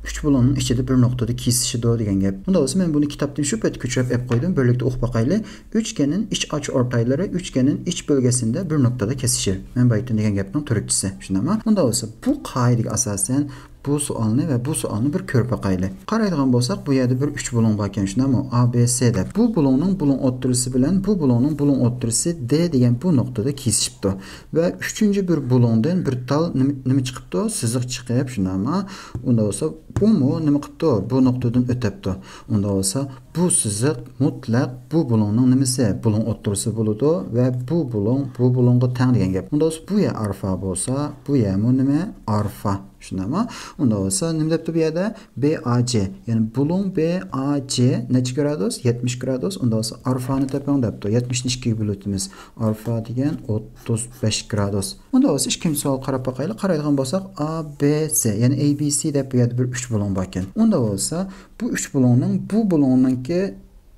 ئۈچ بۇلۇڭنىڭ ئىچىدە بىر نۇقتىدا كېسىشىدۇ دېگەن گەپ. ئۇنداق بولسا، مەن بۇنى كىتابتىن شۇ پەيت كۆچۈرۈپ ئېلىپ قويدۇم. بىرلىكتە ئوقۇپ باقايلى. ئۈچكەننىڭ ئىچ ئاچ ئورتايلىرى ئۈچكەننىڭ ئىچ بۆلگىسىندە بىر نۇقتىدا كېسىشىر. مەن بايىتىن دېگەن گەپنىڭ تۈركچىسى. شۇنداقمۇ؟ ئۇنداق بولسا، بۇ قائىدىگە ئاساسەن، بۇ سوئالنى ۋە بۇ سوئالنى بىر كۆرۈپ باقايلى. قارايدىغان بولساق، بۇ يەردە بىر ئۈچ بۇلۇڭ بار ئىكەن، شۇنداقمۇ؟ ئا، بى، سى دەپ. بۇ بۇلۇڭنىڭ بۇلۇڭ ئوتتۇرىسى بىلەن بۇ بۇلۇڭنىڭ بۇلۇڭ ئوتتۇرىسى دې دېگەن بۇ نۇقتىدا كېسىشىپتۇ. ۋە ئۈچىنچى بىر بۇلۇڭدىن بىر تال نېمە، نېمە چىقىپتۇ؟ سىزىق چىقىپ، شۇنداقمۇ؟ ئۇنداق بولسا، بۇمۇ نېمە قىپتۇ؟ بۇ نۇقتىدىن ئۆتەپتۇ. ئۇنداق بولسا، بۇ سىزىق مۇتلەق بۇ بۇلۇڭنىڭ نېمىسى؟ بۇلۇڭ ئوتتۇرىسى بولىدۇ ۋە بۇ بۇلۇڭ بۇ بۇلۇڭغا تەڭ دېگەن گەپ. ئۇنداق بولسا، بۇ يەر ئارفا بولسا، بۇ يەرمۇ نېمە؟ ئارفا. شۇنداقمۇ؟ ئۇنداق بولسا، نېمە دەپتۇ بۇ يەردە؟ بى ئا جى. يەنى بۇلۇڭ بى ئا جى نەچچە گرادۇس؟ يەتمىش گرادۇس. ئۇنداق بولسا، ئارفانى تېپىڭ دەپتۇ. يەتمىشنى ئىككىگە بۆلۈۋېتىمىز. ئارفا دېگەن ئوتتۇز بەش گرادۇس. ئۇنداق بولسا، ئىككىنچى سوئالغا قاراپ باقايلى. قارايدىغان بولساق، ئا بى سى، يەنى ئەي بى سى دەپ بۇ يەردە بىر ئۈچ بۇلۇڭ بار ئىكەن. ئۇنداق بولسا، بۇ ئۈچ بۇلۇڭنىڭ بۇ بۇلۇڭنىڭكى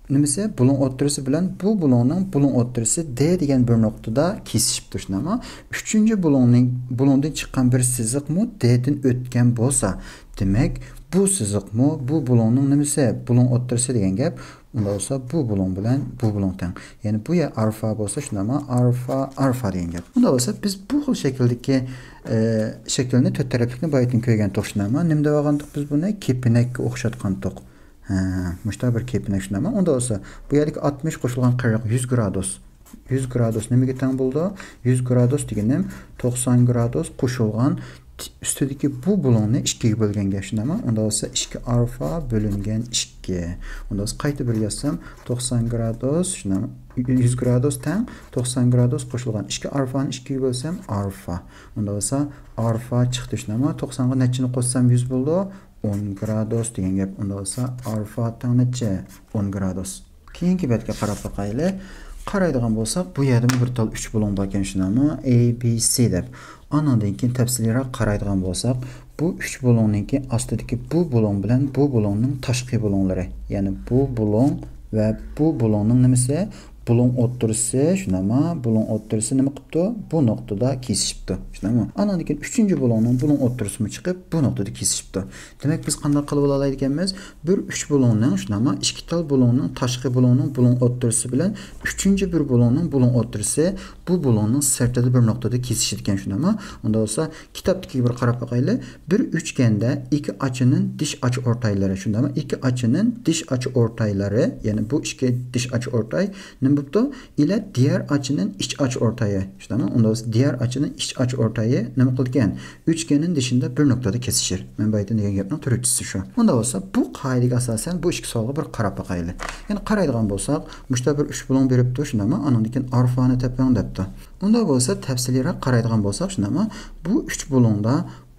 نېمىسى؟ بۇلۇڭ ئوتتۇرىسى بىلەن بۇ بۇلۇڭنىڭ بۇلۇڭ ئوتتۇرىسى دې دېگەن بىر نۇقتىدا كېسىشىپتۇ، شۇنداقمۇ؟ ئۈچىنچى بۇلۇڭنىڭ، بۇلۇڭدىن چىققان بىر سىزىقمۇ دېدىن ئۆتكەن بولسا، دېمەك، بۇ سىزىقمۇ بۇ بۇلۇڭنىڭ نېمىسى؟ بۇلۇڭ ئوتتۇرىسى دېگەن گەپ. ئۇنداق بولسا، بۇ بۇلۇڭ بىلەن بۇ بۇلۇڭ تەڭ. يەنى بۇ يەر ئارفا بولسا، شۇنداقمۇ؟ ئارفا، ئارفا دېگەن گەپ. ئۇنداق بولسا، بىز بۇ خىل شەكىلدىكى، ئە، شەكىلنى، تۆت تەرەپلىكنى بايىتىن كۆرگەنتۇق، شۇنداقمۇ؟ نېمە دەۋالغانتۇق بىز بۇنى؟ كېپىنەككە ئوخشاتقانتۇق. ھە، مۇشۇنداق بىر كېپىنەك، شۇنداقمۇ؟ ئۇنداق بولسا، بۇ يەردىكى ئاتمىش قوشۇلغان قىرىق، يۈز گرادۇس. يۈز گرادۇس نېمىگە تەڭ بولىدۇ؟ يۈز گرادۇس دېگىنىم توقسان گرادۇس قوشۇلغان ت-، ئۈستىدىكى بۇ بۇلۇڭنى ئىككىگە بۆلگەن گەپ، شۇنداقمۇ؟ ئۇنداق بولسا، ئىككى ئارفا بۆلۈنگەن ئىككى. ئۇنداق بولسا، قايتا بىر يازسام، توقسان گرادۇس، شۇنداقمۇ؟ يۈز گرادۇس تەڭ توقسان گرادۇس قوشۇلغان ئىككى ئارفانى ئىككىگە بۆلسەم، ئارفا. ئۇنداق بولسا، ئارفا چىقتى، شۇنداقمۇ؟ توقسانغا نەچچىنى قوشسام، يۈز بولىدۇ؟ ئون گرادۇس دېگەن گەپ. ئۇنداق بولسا، ئارفا تەڭ نەچچە؟ ئون گرادۇس. كېيىنكى بەتكە قاراپ باقايلى. قارايدىغان بولساق، بۇ يەردىمۇ بىر تال ئۈچ بۇلۇڭ بار ئىكەن، شۇنداقمۇ؟ ئەي بى سى دەپ. ئانىڭدىن كېيىن تەپسىلىيراق قارايدىغان بولساق، بۇ ئۈچ بۇلۇڭنىڭكى ئاستىدىكى بۇ بۇلۇڭ بىلەن بۇ بۇلۇڭنىڭ تاشقى بۇلۇڭلىرى، يەنى بۇ بۇلۇڭ ۋە بۇ بۇلۇڭنىڭ نېمىسى؟ بۇلۇڭ ئوتتۇرىسى، شۇنداقمۇ؟ بۇلۇڭ ئوتتۇرىسى نېمە قىپتۇ؟ بۇ نۇقتىدا كېسىشىپتۇ. شۇنداقمۇ؟ ئانىڭدىن كېيىن ئۈچىنچى بۇلۇڭنىڭ بۇلۇڭ ئوتتۇرىسىمۇ چىقىپ، بۇ نۇقتىدا كېسىشىپتۇ. دېمەك، بىز قانداق قىلىپ ئالالايدىكەنمىز؟ بىر ئۈچ بۇلۇڭنىڭ، شۇنداقمۇ؟ ئىككى تال بۇلۇڭنىڭ، تاشقى بۇلۇڭنىڭ بۇلۇڭ ئوتتۇرىسى بىلەن ئۈچىنچى بىر بۇلۇڭنىڭ بۇلۇڭ ئوتتۇرىسى بۇ بۇلۇڭنىڭ سىرتىدا بىر نۇقتىدا كېسىشىدىكەن، شۇنداقمۇ؟ ئۇنداق بولسا، كىتابتىكىگە بىر قاراپ باقايلى. بىر ئۈچگەندە ئىككى ئاچىنىڭ دىش ئاچى ئورتايلىرى، شۇنداقمۇ؟ ئىككى ئاچىنىڭ دىش ئاچى ئورتايلىرى، يەنى بۇ ئىككى دىش ئاچى ئورتاي نېمە بوپتۇ؟ ئىلە دىيەر ئاچىنىڭ ئىچ ئاچى ئورتايى، شۇنداقمۇ؟ ئۇنداق بولسا، دىيەر ئاچىنىڭ ئىچ ئاچى ئورتايى نېمە قىلىدىكەن؟ ئۈچگەننىڭ دىشىندا بىر نۇقتىدا كېسىشىر. مەن بايىتىن دېگەن گەپنىڭ تۈركچىسى شۇ. ئۇنداق بولسا، بۇ قائىدىگە ئاساسەن بۇ ئىككى سوئالغا بىر قاراپ باقايلى. يەنى قارايدىغان بولساق، مۇشتا بىر ئۈچ بۇلۇڭ بېرىپتۇ، شۇنداقمۇ؟ ئانىڭدىن كېيىن ئارفانى تېپىڭ دەپتۇ. ئۇنداق بولسا، تەپسىلىيرەك قارايدىغان بولساق، شۇنداقمۇ؟ بۇ ئۈچ بۇلۇڭدا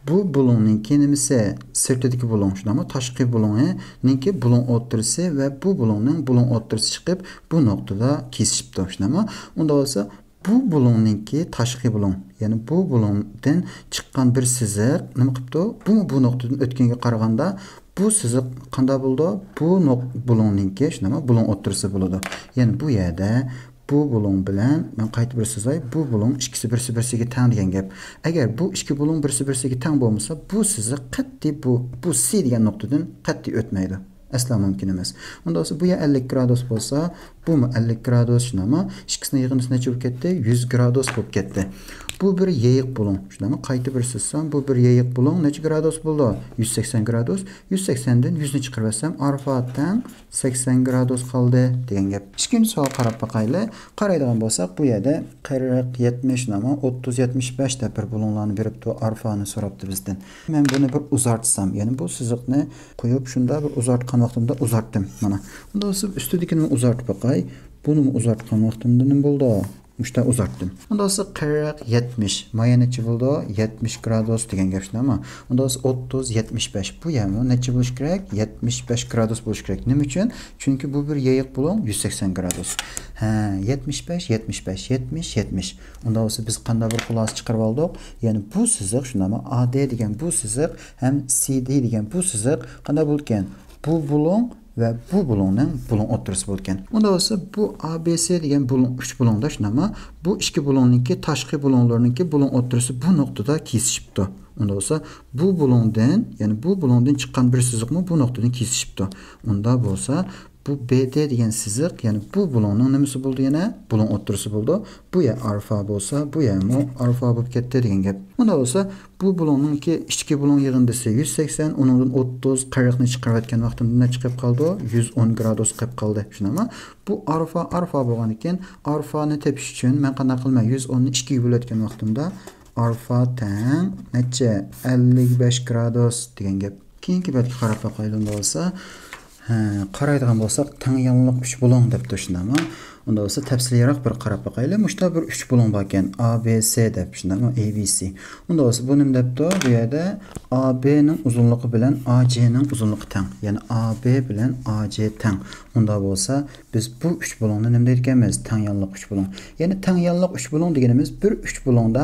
بۇ بۇلۇڭنىڭكى نېمىسى؟ سىرتىدىكى بۇلۇڭ، شۇنداقمۇ؟ تاشقى بۇلۇڭىنىڭكى بۇلۇڭ ئوتتۇرىسى ۋە بۇ بۇلۇڭنىڭ بۇلۇڭ ئوتتۇرىسى چىقىپ، بۇ نۇقتىدا كېسىشىپتۇ، شۇنداقمۇ؟ ئۇنداق بولسا، بۇ بۇلۇڭنىڭكى تاشقى بۇلۇڭ، يەنى بۇ بۇلۇڭدىن چىققان بىر سىزىق نېمە قىپتۇ؟ بۇمۇ بۇ نۇقتىدىن ئۆتكەنگە قارىغاندا، بۇ سىزىق قانداق بولىدۇ؟ بۇ نۇق-، بۇلۇڭنىڭكى، شۇنداقمۇ؟ بۇلۇڭ ئوتتۇرىسى بولىدۇ. يەنى بۇ يەردە بۇ بۇلۇڭ بىلەن، مەن قايتا بىر سىزاي، بۇ بۇلۇڭ ئىككىسى بىرسى بىرسىگە تەڭ دېگەن گەپ. ئەگەر بۇ ئىككى بۇلۇڭ بىرسى بىرسىگە تەڭ بولمىسا، بۇ سىزىق قەتئىي بۇ، بۇ سى دېگەن نۇقتىدىن قەتئىي ئۆتمەيدۇ. ئەسلا مۇمكىن ئەمەس. ئۇنداق بولسا، بۇ يەر ئەللىك گرادۇس بولسا، بۇمۇ ئەللىك گرادۇس، شۇنداقمۇ؟ ئىككىسىنىڭ يىغىندىسى نەچچە بولۇپ كەتتى؟ يۈز گرادۇس بولۇپ كەتتى. بۇ بىر يېيىق بۇلۇڭ، شۇنداقمۇ؟ قايتا بىر سىزسام، بۇ بىر يېيىق بۇلۇڭ نەچچە گرادۇس بولدى؟ يۈز سەكسەن گرادۇس. يۈز سەكسەندىن يۈزنى چىقىرىۋەتسەم، ئارفا تەڭ سەكسەن گرادۇس قالدى دېگەن گەپ. ئىككىنچى سوئال قاراپ باقايلى. قارايدىغان بولساق، بۇ يەردە قىرىق، يەتمىش، نېمە، ئوتتۇز، يەتمىش بەش دەپ بىر بۇلۇڭلارنى بېرىپتۇ، ئارفانى سوراپتۇ بىزدىن. مەن بۇنى بىر ئۇزارتسام، يەنى بۇ سىزىقنى قويۇپ، شۇنداق بىر ئۇزارتقان ۋاقتىمدا ئۇزارتتىم. مانا. ئۇنداق بولسا، ئۈستىدىكىنىمۇ ئۇزارتىپ باقاي. بۇنىمۇ ئۇزارتقان ۋاقتىمدا نېمە بولدى؟ مۇشتا ئۇزارتتىم. ئۇنداق بولسا، قىرىق، يەتمىش. مايا نەچچە بولدى؟ يەتمىش گرادۇس دېگەن گەپ شۇنداقمۇ؟ ئۇنداق بولسا، ئوتتۇز، يەتمىش بەش. بۇ يەرمۇ نەچچە بولۇشى كېرەك؟ يەتمىش بەش گرادۇس بولۇشى كېرەك. نېمە ئۈچۈن؟ چۈنكى بۇ بىر يېيىق بۇلۇڭ، يۈز سەكسەن گرادۇس. ھە، يەتمىش بەش، يەتمىش بەش، يەتمىش، يەتمىش. ئۇنداق بولسا، بىز قانداق بىر خۇلاسە چىقىرىپ ئالدۇق؟ يەنى بۇ سىزىق شۇنداقمۇ؟ ئا دې دېگەن بۇ سىزىق ھەم سى دې دېگەن بۇ سىزىق قانداق بولىدىكەن؟ بۇ بۇلۇڭ ۋە بۇ بۇلۇڭنىڭ بۇلۇڭ ئوتتۇرىسى بولىدىكەن. ئۇنداق بولسا، بۇ ئا بې سې دېگەن بۇلۇڭ، ئۈچ بۇلۇڭدا شۇنداقمۇ؟ بۇ ئىككى بۇلۇڭنىڭكى تاشقى بۇلۇڭلىرىنىڭكى بۇلۇڭ ئوتتۇرىسى بۇ نۇقتىدا كېسىشىپتۇ. ئۇنداق بولسا، بۇ بۇلۇڭدىن، يەنى بۇ بۇلۇڭدىن چىققان بىر سىزىقمۇ بۇ نۇقتىدىن كېسىشىپتۇ. ئۇنداق بولسا، بۇ بې دې دېگەن سىزىق، يەنى بۇ بۇلۇڭنىڭ نېمىسى بولدى يەنە؟ بۇلۇڭ ئوتتۇرىسى بولدى. بۇ يەر ئارفا بولسا، بۇ يەرمۇ ئارفا بولۇپ كەتتى دېگەن گەپ. ئۇنداق بولسا، بۇ بۇلۇڭنىڭكى ئىچكى بۇلۇڭ يىغىندىسى يۈز سەكسەن، ئۇنىڭدىن ئوتتۇز، قىرىقنى چىقىرىۋەتكەن ۋاقتىمدا نەچچە قېلىپ قالدى؟ يۈز ئون گرادۇس قېلىپ قالدى. شۇنداقمۇ؟ بۇ ئارفا، ئارفا بولغاندىكىن، ئارفانى تېپىش ئۈچۈن مەن قانداق قىلىمەن؟ يۈز ئوننى ئىككىگە بۆلۈۋەتكەن ۋاقتىمدا ئارفا تەڭ نەچچە؟ ئەللىك بەش گرادۇس دېگەن گەپ. كېيىنكى بەتكە قاراپ باقايلى ئۇنداق بولسا. ھە، قارايدىغان بولساق، تەڭ يانلىق ئۈچ بۇلۇڭ دەپتۇ، شۇنداقمۇ؟ ئۇنداق بولسا، تەپسىلىيرەك بىر قاراپ باقايلى. مۇشتا بىر ئۈچ بۇلۇڭ باركەن، ئا بې سې دەپ، شۇنداقمۇ؟ ئەي بى سى. ئۇنداق بولسا، بۇ نېمە دەپتۇ؟ بۇ يەردە ئا بې نىڭ ئۇزۇنلۇقى بىلەن ئا جې نىڭ ئۇزۇنلۇقى تەڭ. يەنى ئا بې بىلەن ئا جې تەڭ. ئۇنداق بولسا، بىز بۇ ئۈچ بۇلۇڭنى نېمە دەيدىكەنمىز؟ تەڭ يانلىق ئۈچ بۇلۇڭ. يەنى تەڭ يانلىق ئۈچ بۇلۇڭ دېگىنىمىز بىر ئۈچ بۇلۇڭدا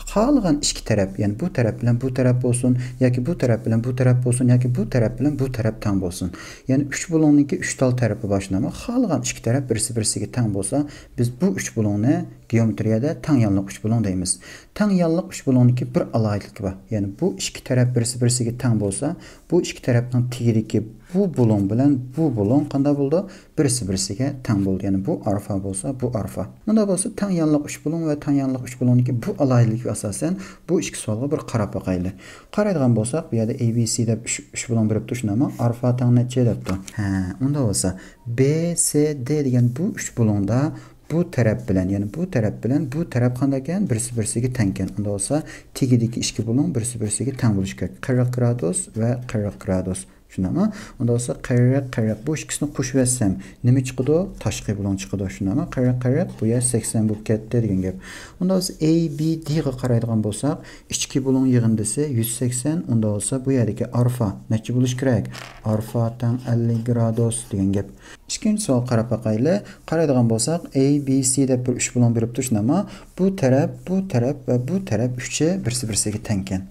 خالىغان ئىككى تەرەپ، يەنى بۇ تەرەپ بىلەن بۇ تەرەپ بولسۇن ياكى بۇ تەرەپ بىلەن بۇ تەرەپ بولسۇن ياكى بۇ تەرەپ بىلەن بۇ تەرەپ تەڭ بولسۇن. يەنى ئۈچ بۇلۇڭنىڭكى ئۈچ تال تەرىپى بار شۇنداقمۇ؟ خالىغان ئىككى تەرەپ بىرسى بىرسىگە تەڭ بولسا، بىز بۇ ئۈچ بۇلۇڭنى گېئومېترىيەدە تەڭ يانلىق ئۈچ بۇلۇڭ دەيمىز. تەڭ يانلىق ئۈچ بۇلۇڭنىڭكى بىر ئالاھىدىلىكى بار. يەنى بۇ ئىككى تەرەپ بىرسى بىرسىگە تەڭ بولسا، بۇ ئىككى تەرەپنىڭ تېگىدىكى بۇ بۇلۇڭ بىلەن بۇ بۇلۇڭ قانداق بولىدۇ؟ بىرسى بىرسىگە تەڭ بولىدۇ. يەنى بۇ ئارفا بولسا، بۇ ئارفا. مۇنداق بولسا، تەڭ يانلىق ئۈچ بۇلۇڭ ۋە تەڭ يانلىق ئۈچ بۇلۇڭنىڭكى بۇ ئالاھىدىلىكىگە ئاساسەن، بۇ ئىككى سوئالغا بىر قاراپ باقايلى. قارايدىغان بولساق، بۇ يەردە ئەي بى سى دەپ ئۈچ، ئۈچ بۇلۇڭ بېرىپتۇ، شۇنداقمۇ؟ ئارفا تەڭ نەچچە دەپتۇ. ھە، ئۇنداق بولسا، بې سې دې دېگەن بۇ ئۈچ بۇلۇڭدا بۇ تەرەپ بىلەن، يەنى بۇ تەرەپ بىلەن بۇ تەرەپ قانداقكەن؟ بىرسى بىرسىگە تەڭكەن. ئۇنداق بولسا، تېگىدىكى ئىككى بۇلۇڭ بىرسى بىرسىگە تەڭ بولۇشى كېرەك. قىرىق گرادۇس ۋە قىرىق گرادۇس. شۇنداقمۇ؟ ئۇنداق بولسا، قىرىق، قىرىق. بۇ ئىككىسىنى قوشۇۋەتسەم، نېمە چىقىدۇ؟ تاشقى بۇلۇڭ چىقىدۇ. شۇنداقمۇ؟ قىرىق، قىرىق، بۇ يەر سەكسەن بولۇپ كەتتى دېگەن گەپ. ئۇنداق بولسا، ئەي بى دىغا قارايدىغان بولساق، ئىچكى بۇلۇڭ يىغىندىسى يۈز سەكسەن، ئۇنداق بولسا، بۇ يەردىكى ئارفا نەچچە بولۇشى كېرەك؟ ئارفا تەڭ ئەللىك گرادۇس دېگەن گەپ. ئىككىنچى سوئال قاراپ باقايلى. قارايدىغان بولساق، ئەي بى سى دەپ بىر ئۈچ بۇلۇڭ بېرىپتۇ، شۇنداقمۇ؟ بۇ تەرەپ، بۇ تەرەپ ۋە بۇ تەرەپ ئۈچى بىرسى بىرسىگە تەڭكەن.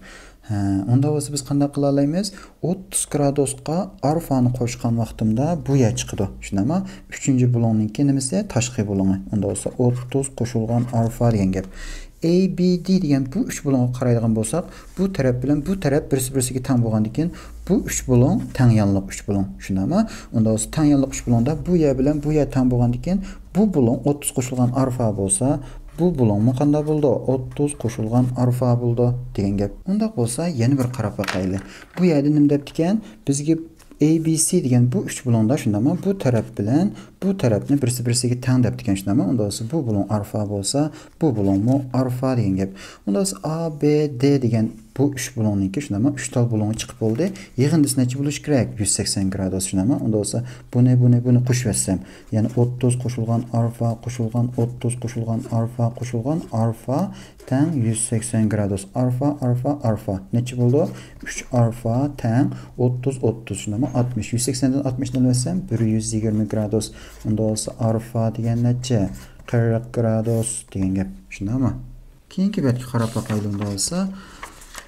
ھە، ئۇنداق بولسا بىز قانداق قىلالايمىز؟ ئوتتۇز گرادۇسقا ئارفانى قوشقان ۋاقتىمدا بۇ يەر چىقىدۇ. شۇنداقمۇ؟ ئۈچىنچى بۇلۇڭنىڭكى نېمىسى؟ تاشقى بۇلۇڭى. ئۇنداق بولسا ئوتتۇز قوشۇلغان ئارفا دېگەن گەپ. A B D دېگەن بۇ ئۈچ بۇلۇڭغا قارايدىغان بولساق، بۇ تەرەپ بىلەن بۇ تەرەپ بىرسى-بىرسىگە تەڭ بولغاندىكىن، بۇ ئۈچ بۇلۇڭ تەڭ يانلىق ئۈچ بۇلۇڭ. شۇنداقمۇ؟ ئۇنداق بولسا تەڭ يانلىق ئۈچ بۇلۇڭدا بۇ يەر بىلەن بۇ يەر تەڭ بولغاندىكىن، بۇ بۇلۇڭ ئوتتۇز قوشۇلغان ئارفا بولسا، بۇ بۇلۇڭمۇ قانداق بولىدۇ؟ ئوتتۇز قوشۇلغان ئارفا بولىدۇ دېگەن گەپ. ئۇنداق بولسا يەنە بىر قاراپ باقايلى. بۇ يەردە نېمە دەپتىكەن؟ بىزگە A B C دېگەن بۇ ئۈچ بۇلۇڭدا شۇنداقمۇ؟ بۇ تەرەپ بىلەن بۇ تەرەپنى بىرسى-بىرسىگە تەڭ دەپتىكەن شۇنداقمۇ؟ ئۇنداق بولسا بۇ بۇلۇڭ ئارفا بولسا، بۇ بۇلۇڭمۇ ئارفا دېگەن گەپ. ئۇنداق بولسا A B D دېگەن بۇ ئۈچ بۇلۇڭنىڭكى شۇنداقمۇ؟ ئۈچ تال بۇلۇڭى چىقىپ بولدى. يىغىندىسى نەچچە بولۇشى كېرەك؟ يۈز سەكسەن گرادۇس شۇنداقمۇ؟ ئۇنداق بولسا بۇنى، بۇنى، بۇنى قوشۇۋەتسەم، يەنى ئوتتۇز قوشۇلغان ئارفا قوشۇلغان ئوتتۇز قوشۇلغان ئارفا قوشۇلغان ئارفا تەڭ يۈز سەكسەن گرادۇس. ئارفا، ئارفا، ئارفا. نەچچە بولدى؟ ئۈچ ئارفا تەڭ ئوتتۇز، ئوتتۇز شۇنداقمۇ؟ ئاتمىش. يۈز سەكسەندىن ئاتمىشنى ئەلۋەتسەم، بىر يۈز يىگىرمە گرادۇس. ئۇنداق بولسا ئارفا دېگەن نەچچە؟ قىرىق گرادۇس دېگەن گەپ. شۇنداقمۇ؟ كېيىنكى بەتكە قاراپ باقايلى ئۇنداق بولسا.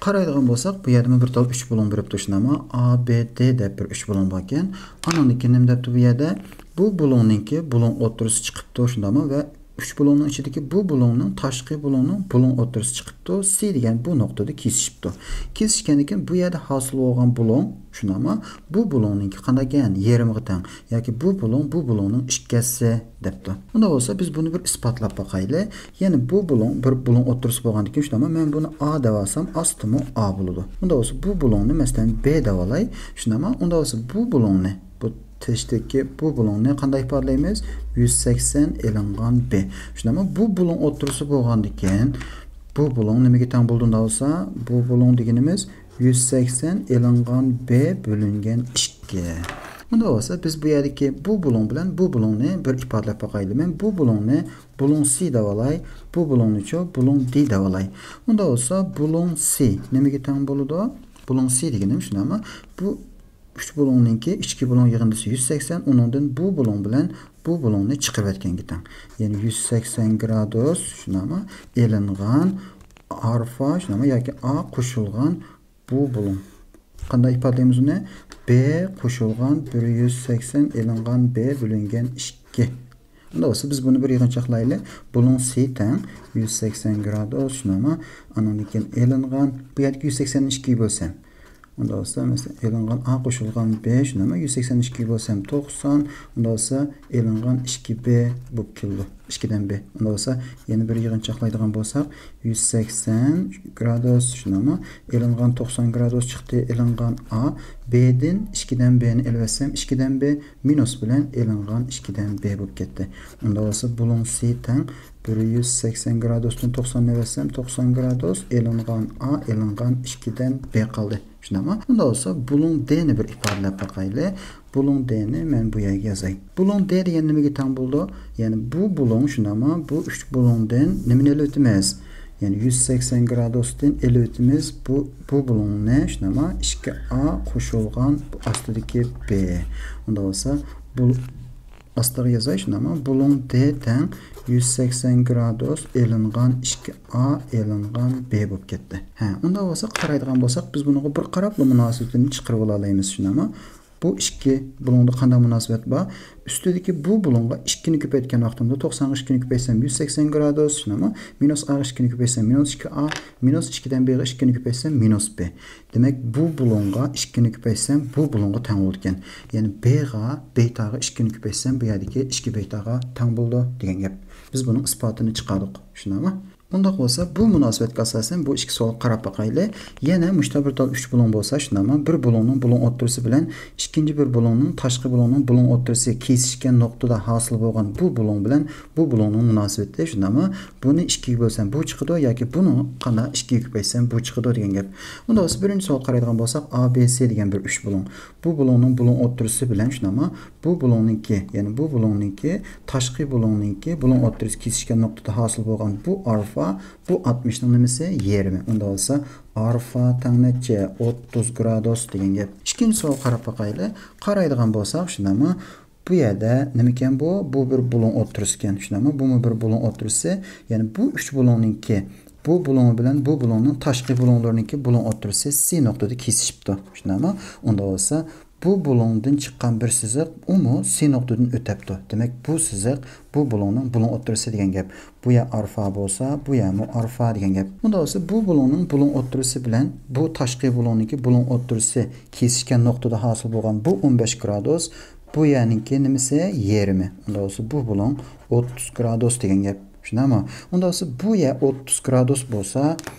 قارايدىغان بولساق، بۇ يەردىمۇ بىر تال ئۈچ بۇلۇڭ بېرىپتۇ شۇنداقمۇ؟ A B D دەپ بىر ئۈچ بۇلۇڭ باركەن. ئانىڭدىن كېيىن نېمە دەپتۇ بۇ يەردە؟ بۇ بۇلۇڭنىڭكى بۇلۇڭ ئوتتۇرىسى چىقىپتۇ شۇنداقمۇ؟ ۋە ئۈچ بۇلۇڭنىڭ ئىچىدىكى بۇ بۇلۇڭنىڭ تاشقى بۇلۇڭنىڭ بۇلۇڭ ئوتتۇرىسى چىقىپتۇ. C دېگەن بۇ نۇقتىدا كېسىشىپتۇ. كېسىشكەندىن كېيىن بۇ يەردە ھاسىل بولغان بۇلۇڭ شۇنداقمۇ؟ بۇ بۇلۇڭنىڭكى قانداق ئىكەن؟ يېرىمىغا تەڭ. ياكى بۇ بۇلۇڭ بۇ بۇلۇڭنىڭ ئىككى ھەسسىسى دەپتۇ. ئۇنداق بولسا بىز بۇنى بىر ئىسپاتلاپ باقايلى. يەنى بۇ بۇلۇڭ بىر بۇلۇڭ ئوتتۇرىسى بولغاندىكىن شۇنداقمۇ؟ مەن بۇنى A دەۋالسام ئاستىمۇ A بولىدۇ. ئۇنداق بولسا بۇ بۇلۇڭنى مەسىلەن B دەۋالاي. شۇنداقمۇ؟ ئۇنداق بولسا بۇ بۇلۇڭنى، بۇ تەشتىكى بۇ بۇلۇڭنى قانداق ئىپادىلەيمىز؟ يۈز سەكسەن ئېلىنغان B. شۇنداقمۇ؟ بۇ بۇلۇڭ ئوتتۇرىسى بولغاندىكىن بۇ بۇلۇڭ نېمىگە تەڭ بولىدۇ ئۇنداق بولسا؟ بۇ بۇلۇڭ دېگىنىمىز يۈز سەكسەن ئېلىنغان B بۆلۈنگەن ئىككى. ئۇنداق بولسا بىز بۇ يەردىكى بۇ بۇلۇڭ بىلەن بۇ بۇلۇڭنى بىر ئىپادىلەپ باقايلى. مەن بۇ بۇلۇڭنى بۇلۇڭ C دەۋالاي، بۇ بۇلۇڭنىچۇ؟ بۇلۇڭ D دەۋالاي. ئۇنداق بولسا بۇلۇڭ C نېمىگە تەڭ بولىدۇ؟ بۇلۇڭ C دېگىنىم شۇنداقمۇ؟ بۇ ئۈچ بۇلۇڭنىڭكى ئىچكى بۇلۇڭ يىغىندىسى يۈز سەكسەن، ئۇنىڭدىن بۇ بۇلۇڭ بىلەن بۇ بۇلۇڭنى چىقىرىۋەتكەنگە تەڭ. يەنى يۈز سەكسەن گرادۇس شۇنداقمۇ؟ ئېلىنغان ئارفا شۇنداقمۇ؟ ياكى A قوشۇلغان بۇ بۇلۇڭ. قانداق ئىپادىلەيمىز ئۇنى؟ B قوشۇلغان بىر يۈز سەكسەن ئېلىنغان B بۆلۈنگەن ئىككى. ئۇنداق بولسا بىز بۇنى بىر يىغىنچاقلايلى. بۇلۇڭ C تەڭ يۈز سەكسەن گرادۇس شۇنداقمۇ؟ ئانىڭدىن كېيىن ئېلىنغان، بۇ يەردىكى يۈز سەكسەن ئىككىگە بۆلسەم، ئۇنداق بولسا مەسىلەن ئېلىنغان A قوشۇلغان B شۇنداقمۇ؟ يۈز سەكسەن ئىككىگە بۆلسەم توقسان، ئۇنداق بولسا ئېلىنغان ئىككى B بولۇپ كېلىدۇ. ئىككىدىن B. ئۇنداق بولسا يەنە بىر يىغىنچاقلايدىغان بولساق، يۈز سەكسەن گرادۇس شۇنداقمۇ؟ ئېلىنغان توقسان گرادۇس چىقتى، ئېلىنغان A. B دىن ئىككىدىن B نى ئېلىۋەتسەم، ئىككىدىن B مىنۇس بىلەن ئېلىنغان ئىككىدىن B بولۇپ كەتتى. ئۇنداق بولسا بۇلۇڭ C تەڭ بىر يۈز سەكسەن گرادۇستىن توقساننى ئەلۋەتسەم، توقسان گرادۇس، ئېلىنغان A، ئېلىنغان ئىككىدىن B قالدى. شۇنداقمۇ؟ ئۇنداق بولسا بۇلۇڭ D نى بىر ئىپادىلەپ باقايلى. بۇلۇڭ D نى مەن بۇ يەرگە يازاي. بۇلۇڭ D دېگەن نېمىگە تەڭ بولىدۇ؟ يەنى بۇ بۇلۇڭ شۇنداقمۇ؟ بۇ ئۈچ بۇلۇڭدىن نېمىنى ئېلىۋېتىمىز؟ يەنى يۈز سەكسەن گرادۇستىن ئېلىۋېتىمىز بۇ، بۇ بۇلۇڭنى شۇنداقمۇ؟ ئىككى A قوشۇلغان بۇ ئاستىدىكى B. ئۇنداق بولسا بۇ ئاستىغا يازاي شۇنداقمۇ؟ بۇلۇڭ D تەڭ يۈز سەكسەن گرادۇس ئېلىنغان ئىككى A ئېلىنغان B بولۇپ كەتتى. ھە، ئۇنداق بولسا قارايدىغان بولساق بىز بۇنىڭغا بىر قاراپلا مۇناسىۋىتىنى چىقىرىۋالالايمىز شۇنداقمۇ؟ بۇ ئىككى بۇلۇڭدا قانداق مۇناسىۋەت بار؟ ئۈستىدىكى بۇ بۇلۇڭغا ئىككىنى كۆپەيتكەن ۋاقتىمدا توقسانغا ئىككىنى كۆپەيتسەم يۈز سەكسەن گرادۇس شۇنداقمۇ؟ مىنۇس A غا ئىككىنى كۆپەيتسەم مىنۇس ئىككى A، مىنۇس ئىككىدىن B غا ئىككىنى كۆپەيتسەم مىنۇس B. دېمەك بۇ بۇلۇڭغا ئىككىنى كۆپەيتسەم بۇ بۇلۇڭغا تەڭ بولىدىكەن. يەنى B غا بېتاغا ئىككىنى كۆپەيتسەم بۇ يەردىكى ئىككى بېتاغا تەڭ بولىدۇ دېگەن گەپ. بىز بۇنىڭ ئىسپاتىنى چىقاردۇق. شۇنداقمۇ؟ ئۇنداق بولسا بۇ مۇناسىۋەتكە ئاساسەن بۇ ئىككى سوئالغا قاراپ باقايلى. يەنە مۇشتا بىر تال ئۈچ بۇلۇڭ بولسا شۇنداقمۇ؟ بىر بۇلۇڭنىڭ بۇلۇڭ ئوتتۇرىسى بىلەن ئىككىنچى بىر بۇلۇڭنىڭ تاشقى بۇلۇڭنىڭ بۇلۇڭ ئوتتۇرىسى كېسىشكەن نۇقتىدا ھاسىل بولغان بۇ بۇلۇڭ بىلەن بۇ بۇلۇڭنىڭ مۇناسىۋىتى شۇنداقمۇ؟ بۇنى ئىككىگە بۆلسەم بۇ چىقىدۇ ياكى بۇنى قانداق ئىككىگە كۆپەيتسەم بۇ چىقىدۇ دېگەن گەپ. ئۇنداق بولسا بىرىنچى سوئالغا قارايدىغان بولساق، A B C دېگەن بىر ئۈچ بۇلۇڭ. بۇ بۇلۇڭنىڭ بۇلۇڭ ئوتتۇرىسى بىلەن شۇنداقمۇ؟ بۇ بۇلۇڭنىڭكى، يەنى بۇ بۇلۇڭنىڭكى تاشقى بۇلۇڭنىڭكى بۇلۇڭ ئوتتۇرىسى كېسىشكەن نۇقتىدا ھاسىل بولغان بۇ ئارفا، بۇ ئاتمىشنىڭ نېمىسى؟ يېرىمى. ئۇنداق بولسا ئارفا تەڭ نەچچە؟ ئوتتۇز گرادۇس دېگەن گەپ. ئىككىنچى سوئالغا قاراپ باقايلى. قارايدىغان بولساق شۇنداقمۇ؟ بۇ يەردە نېمىكەن بۇ؟ بۇ بىر بۇلۇڭ ئوتتۇرىسىكەن. شۇنداقمۇ؟ بۇمۇ بىر بۇلۇڭ ئوتتۇرىسى. يەنى بۇ ئۈچ بۇلۇڭنىڭكى بۇ بۇلۇڭ بىلەن بۇ بۇلۇڭنىڭ تاشقى بۇلۇڭلىرىنىڭكى بۇلۇڭ ئوتتۇرىسى سى نۇقتىدا كېسىشىپتۇ. شۇنداقمۇ؟ ئۇنداق بولسا، بۇ بۇلۇڭدىن چىققان بىر سىزىق، ئۇمۇ سى نۇقتىدىن ئۆتەپتۇ. دېمەك، بۇ سىزىق بۇ بۇلۇڭنىڭ بۇلۇڭ ئوتتۇرىسى دېگەن گەپ. بۇ يەر ئارفا بولسا، بۇ يەرمۇ ئارفا دېگەن گەپ. ئۇنداق بولسا، بۇ بۇلۇڭنىڭ بۇلۇڭ ئوتتۇرىسى بىلەن بۇ تاشقى بۇلۇڭنىڭكى بۇلۇڭ ئوتتۇرىسى كېسىشكەن نۇقتىدا ھاسىل بولغان بۇ ئون بەش گرادۇس، بۇ يەرنىڭكى نېمىسى؟ يېرىمى. ئۇنداق بولسا، بۇ بۇلۇڭ ئوتتۇز گرادۇس دېگەن گەپ. شۇنداقمۇ؟ ئۇنداق بولسا، بۇ يەر ئوتتۇز گرادۇس بولسا،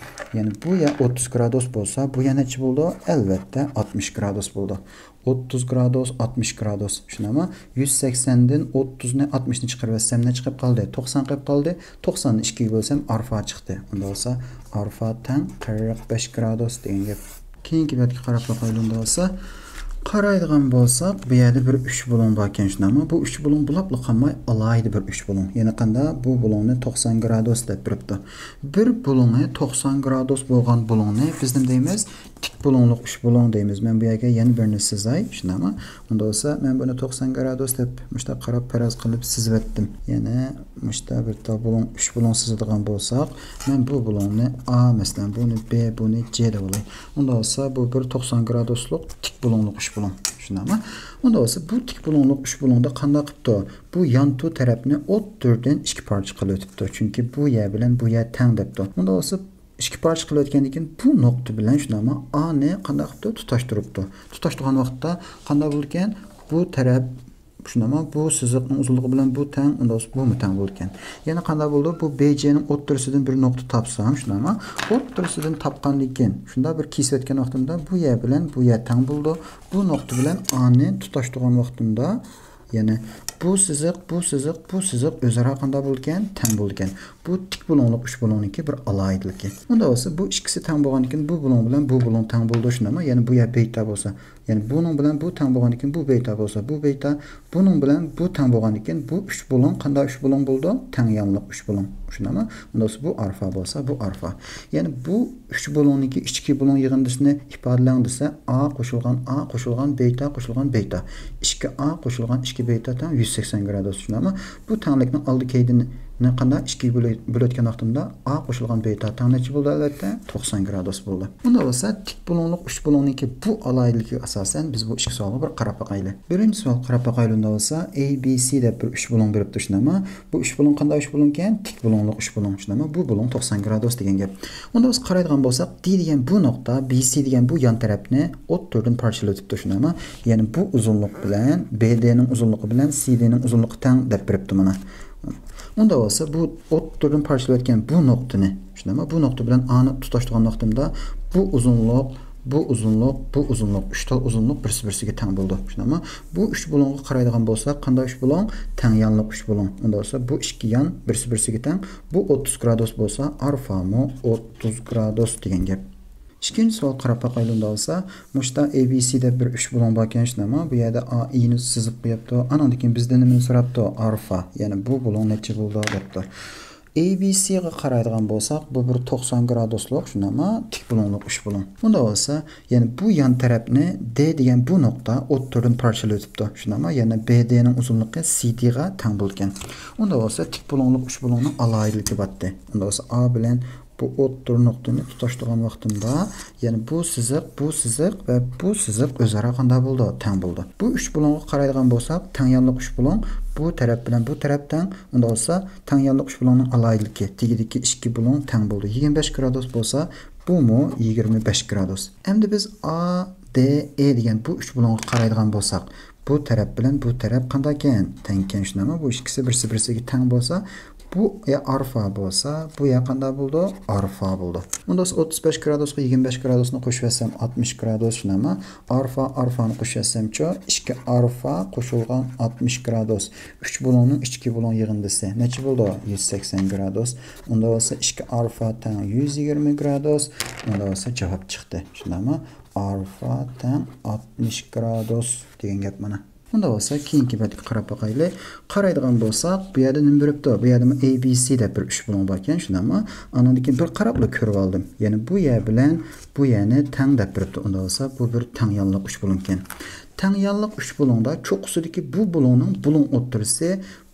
يەنى بۇ يەر ئوتتۇز گرادۇس بولسا، بۇ يەر نەچچە بولىدۇ؟ ئەلۋەتتە، ئاتمىش گرادۇس بولىدۇ. ئوتتۇز گرادۇس، ئاتمىش گرادۇس. شۇنداقمۇ؟ يۈز سەكسەندىن ئوتتۇزنى، ئاتمىشنى چىقىرىۋەتسەم، نەچچە قېلىپ قالدى؟ توقسان قېلىپ قالدى. توقساننى ئىككىگە بۆلسەم، ئارفا چىقتى. ئۇنداق بولسا، ئارفا تەڭ قىرىق بەش گرادۇس دېگەن گەپ. كېيىنكى بەتكە قاراپ باقايلى ئۇنداق بولسا. قارايدىغان بولساق، بۇ يەردە بىر ئۈچ بۇلۇڭ باركەن، شۇنداقمۇ؟ بۇ ئۈچ بۇلۇڭ بولاپلا قالماي، ئالاھىدە بىر ئۈچ بۇلۇڭ. يەنى قانداق؟ بۇ بۇلۇڭنى توقسان گرادۇس دەپ بېرىپتۇ. بىر بۇلۇڭى توقسان گرادۇس بولغان بۇلۇڭنى بىز نېمە دەيمىز؟ تىك بۇلۇڭلۇق ئۈچ بۇلۇڭ دەيمىز. مەن بۇ يەرگە يەنە بىرنى سىزاي، شۇنداقمۇ؟ ئۇنداق بولسا، مەن بۇنى توقسان گرادۇس دەپ مۇشۇنداق قاراپ پەرەز قىلىپ سىزىۋەتتىم. يەنە مۇشۇنداق بىر تال بۇلۇڭ، ئۈچ بۇلۇڭ سىزىدىغان بولساق، مەن بۇ بۇلۇڭنى ئا، مەسىلەن، بۇنى بى، بۇنى جى دەپ ئالاي. ئۇنداق بولسا، بۇ بىر توقسان گرادۇسلۇق تىك بۇلۇڭلۇق ئۈچ بۇلۇڭ. شۇنداقمۇ؟ ئۇنداق بولسا، بۇ تىك بۇلۇڭلۇق ئۈچ بۇلۇڭدا قانداق قىپتۇ؟ بۇ يانتۇ تەرەپنى ئوتتۇرىدىن ئىككى پارچە قىلىۋېتىپتۇ. چۈنكى بۇ يەر بىلەن بۇ يەر تەڭ دەپتۇ. ئۇنداق بولسا، ئىككى پارچە قىلىۋەتكەندىن كېيىن بۇ نۇقتا بىلەن شۇنداقمۇ ئانى قانداق قىپتۇ؟ تۇتاشتۇرۇپتۇ. تۇتاشتۇرغان ۋاقىتتا قانداق بولىدىكەن؟ بۇ تەرەپ شۇنداقمۇ؟ بۇ سىزىقنىڭ ئۇزۇنلۇقى بىلەن بۇ تەڭ، ئۇنداق بولسا بۇمۇ تەڭ بولىدىكەن. يەنە قانداق بولىدۇ؟ بۇ بى جىنىڭ ئوتتۇرىسىدىن بىر نۇقتا تاپسام، شۇنداقمۇ؟ ئوتتۇرىسىدىن تاپقاندىن كېيىن شۇنداق بىر كېسىۋەتكەن ۋاقتىمدا بۇ يەر بىلەن بۇ يەر تەڭ بولىدۇ. بۇ نۇقتا بىلەن ئانى تۇتاشتۇرغان ۋاقتىمدا، يەنى بۇ سىزىق، بۇ سىزىق، بۇ سىزىق ئۆزئارا قانداق بولىدىكەن؟ تەڭ بولىدىكەن. بۇ تىك بۇلۇڭلۇق ئۈچ بۇلۇڭنىڭكى بىر ئالاھىدىلىكى. ئۇنداق بولسا، بۇ ئىككىسى تەڭ بولغاندىكىن بۇ بۇلۇڭ بىلەن بۇ بۇلۇڭ تەڭ بولىدۇ، شۇنداقمۇ؟ يەنى بۇ يەر بېتا بولسا، يەنى بۇنىڭ بىلەن بۇ تەڭ بولغاندىكىن بۇ بېتا بولسا، بۇ بېتا، بۇنىڭ بىلەن بۇ تەڭ بولغاندىكىن بۇ ئۈچ بۇلۇڭ قانداق ئۈچ بۇلۇڭ بولىدۇ؟ تەڭ يانلىق ئۈچ بۇلۇڭ، شۇنداقمۇ؟ ئۇنداق بولسا، بۇ ئارفا بولسا، بۇ ئارفا. يەنى بۇ ئۈچ بۇلۇڭنىڭكى ئىچكى بۇلۇڭ يىغىندىسىنى ئىپادىلەڭ دېسە، ئا قوشۇلغان ئا قوشۇلغان بېتا قوشۇلغان بېتا. ئىككى ئا قوشۇلغان ئىككى بېتا تەڭ يۈز سەكسەن گرادۇس، شۇنداقمۇ؟ بۇ تەڭلىكنىڭ ئالدى كەينىنى قانداق؟ ئىككىگە بۆلە-، بۆلۈۋەتكەن ۋاقتىمدا ئا قوشۇلغان بېتا تەڭ نەچچە بولدى؟ ئەلۋەتتە، توقسان گرادۇس بولدى. ئۇنداق بولسا، تىك بۇلۇڭلۇق ئۈچ بۇلۇڭنىڭكى بۇ ئالاھىدىلىكىگە ئاساسەن، بىز بۇ ئىككى سوئالغا بىر قاراپ باقايلى. بىرىنچى سوئال قاراپ باقايلى ئۇنداق بولسا، ئەي بى سى دەپ بىر ئۈچ بۇلۇڭ بېرىپتۇ، شۇنداقمۇ؟ بۇ ئۈچ بۇلۇڭ قانداق ئۈچ بۇلۇڭكەن؟ تىك بۇلۇڭلۇق ئۈچ بۇلۇڭ، شۇنداقمۇ؟ بۇ بۇلۇڭ توقسان گرادۇس دېگەن گەپ. ئۇنداق بولسا قارايدىغان بولساق، دى دېگەن بۇ نۇقتا، بى سى دېگەن بۇ يان تەرەپنى ئوتتۇرىدىن پارچىلىۋېتىپتۇ، شۇنداقمۇ؟ يەنى بۇ ئۇزۇنلۇق بىلەن بى دىنىڭ ئۇزۇنلۇقى بىلەن سى دىنىڭ ئۇزۇنلۇقى تەڭ دەپ بېرىپتۇ مانا. ئۇنداق بولسا، بۇ ئوتتۇرىدىن پارچىلىۋەتكەن بۇ نۇقتىنى، شۇنداقمۇ؟ بۇ نۇقتا بىلەن ئانى تۇتاشتۇرغان ۋاقتىمدا بۇ ئۇزۇنلۇق، بۇ ئۇزۇنلۇق، بۇ ئۇزۇنلۇق، ئۈچ تال ئۇزۇنلۇق بىرسى-بىرسىگە تەڭ بولىدۇ، شۇنداقمۇ؟ بۇ ئۈچ بۇلۇڭغا قارايدىغان بولساق، قانداق ئۈچ بۇلۇڭ؟ تەڭ يانلىق ئۈچ بۇلۇڭ. ئۇنداق بولسا، بۇ ئىككى يان بىرسى-بىرسىگە تەڭ. بۇ ئوتتۇز گرادۇس بولسا، ئارفامۇ ئوتتۇز گرادۇس دېگەن گەپ. ئىككىنچى سوئال قاراپ باقايلى ئۇنداق بولسا، مۇشتا ئەي بى سى دەپ بىر ئۈچ بۇلۇڭ باركەن، شۇنداقمۇ؟ بۇ يەردە ئا ئىنى سىزىپ قويۇپتۇ. ئانىڭدىن كېيىن بىزدىن نېمىنى سوراپتۇ؟ ئارفا. يەنى بۇ بۇلۇڭ نەچچە بولىدۇ دەپتۇ. ئەي بى سىغا قارايدىغان بولساق، بۇ بىر توقسان گرادۇسلۇق، شۇنداقمۇ؟ تىك بۇلۇڭلۇق ئۈچ بۇلۇڭ. ئۇنداق بولسا، يەنى بۇ يان تەرەپنى دى دېگەن بۇ نۇقتا ئوتتۇرىدىن پارچىلىۋېتىپتۇ، شۇنداقمۇ؟ يەنى بى دىنىڭ ئۇزۇنلۇقى سى دىغا تەڭ بولىدىكەن. ئۇنداق بولسا، تىك بۇلۇڭلۇق ئۈچ بۇلۇڭنىڭ ئالاھىدىلىكى بارتتى. ئۇنداق بولسا، ئا بىلەن بۇ ئوتتۇرا نۇقتىنى تۇتاشتۇرغان ۋاقتىمدا، يەنى بۇ سىزىق، بۇ سىزىق ۋە بۇ سىزىق ئۆزئارا قانداق بولىدۇ؟ تەڭ بولىدۇ. بۇ ئۈچ بۇلۇڭغا قارايدىغان بولساق، تەڭ يانلىق ئۈچ بۇلۇڭ بۇ تەرەپ بىلەن بۇ تەرەپ تەڭ. ئۇنداق بولسا، تەڭ يانلىق ئۈچ بۇلۇڭنىڭ ئالاھىدىلىكى، تېگىدىكى ئىككى بۇلۇڭ تەڭ بولىدۇ. يىگىرمە بەش گرادۇس بولسا، بۇمۇ يىگىرمە بەش گرادۇس. ئەمدى بىز ئا، دى، ئې دېگەن بۇ ئۈچ بۇلۇڭغا قارايدىغان بولساق، بۇ تەرەپ بىلەن بۇ تەرەپ قانداقكەن؟ تەڭكەن، شۇنداقمۇ؟ بۇ ئىككىسى بىرسى بىرسىگە تەڭ بولسا، بۇ يا ئارفا بولسا، بۇ يا قانداق بولىدۇ؟ ئارفا بولىدۇ. ئۇنداق بولسا، ئوتتۇز بەش گرادۇسقا يىگىرمە بەش گرادۇسنى قوشۇۋەتسەم، ئاتمىش گرادۇس، شۇنداقمۇ؟ ئارفا، ئارفانى قوشۇۋەتسەمچۇ؟ ئىككى ئارفا قوشۇلغان ئاتمىش گرادۇس. ئۈچ بۇلۇڭنىڭ ئىچكى بۇلۇڭ يىغىندىسى نەچچە بولىدۇ؟ يۈز سەكسەن گرادۇس. ئۇنداق بولسا، ئىككى ئارفا تەڭ يۈز يىگىرمە گرادۇس. ئۇنداق بولسا، جاۋاب چىقتى. شۇنداقمۇ؟ ئارفا تەڭ ئاتمىش گرادۇس دېگەن گەپ مانا. ئۇنداق بولسا، كېيىنكى بەتكە قاراپ باقايلى. قارايدىغان بولساق، بۇ يەردە نېمە بېرىپتۇ؟ بۇ يەردىمۇ ئەي بى سى دەپ بىر ئۈچ بۇلۇڭ باركەن، شۇنداقمۇ؟ ئانىڭدىن كېيىن بىر قاراپلا كۆرۈۋالدىم. يەنى بۇ يەر بىلەن بۇ يەرنى تەڭ دەپ بېرىپتۇ. ئۇنداق بولسا، بۇ بىر تەڭ يانلىق ئۈچ بۇلۇڭكەن. تەڭ يانلىق ئۈچ بۇلۇڭدا چوققىسىدىكى بۇ بۇلۇڭنىڭ بۇلۇڭ ئوتتۇرىسى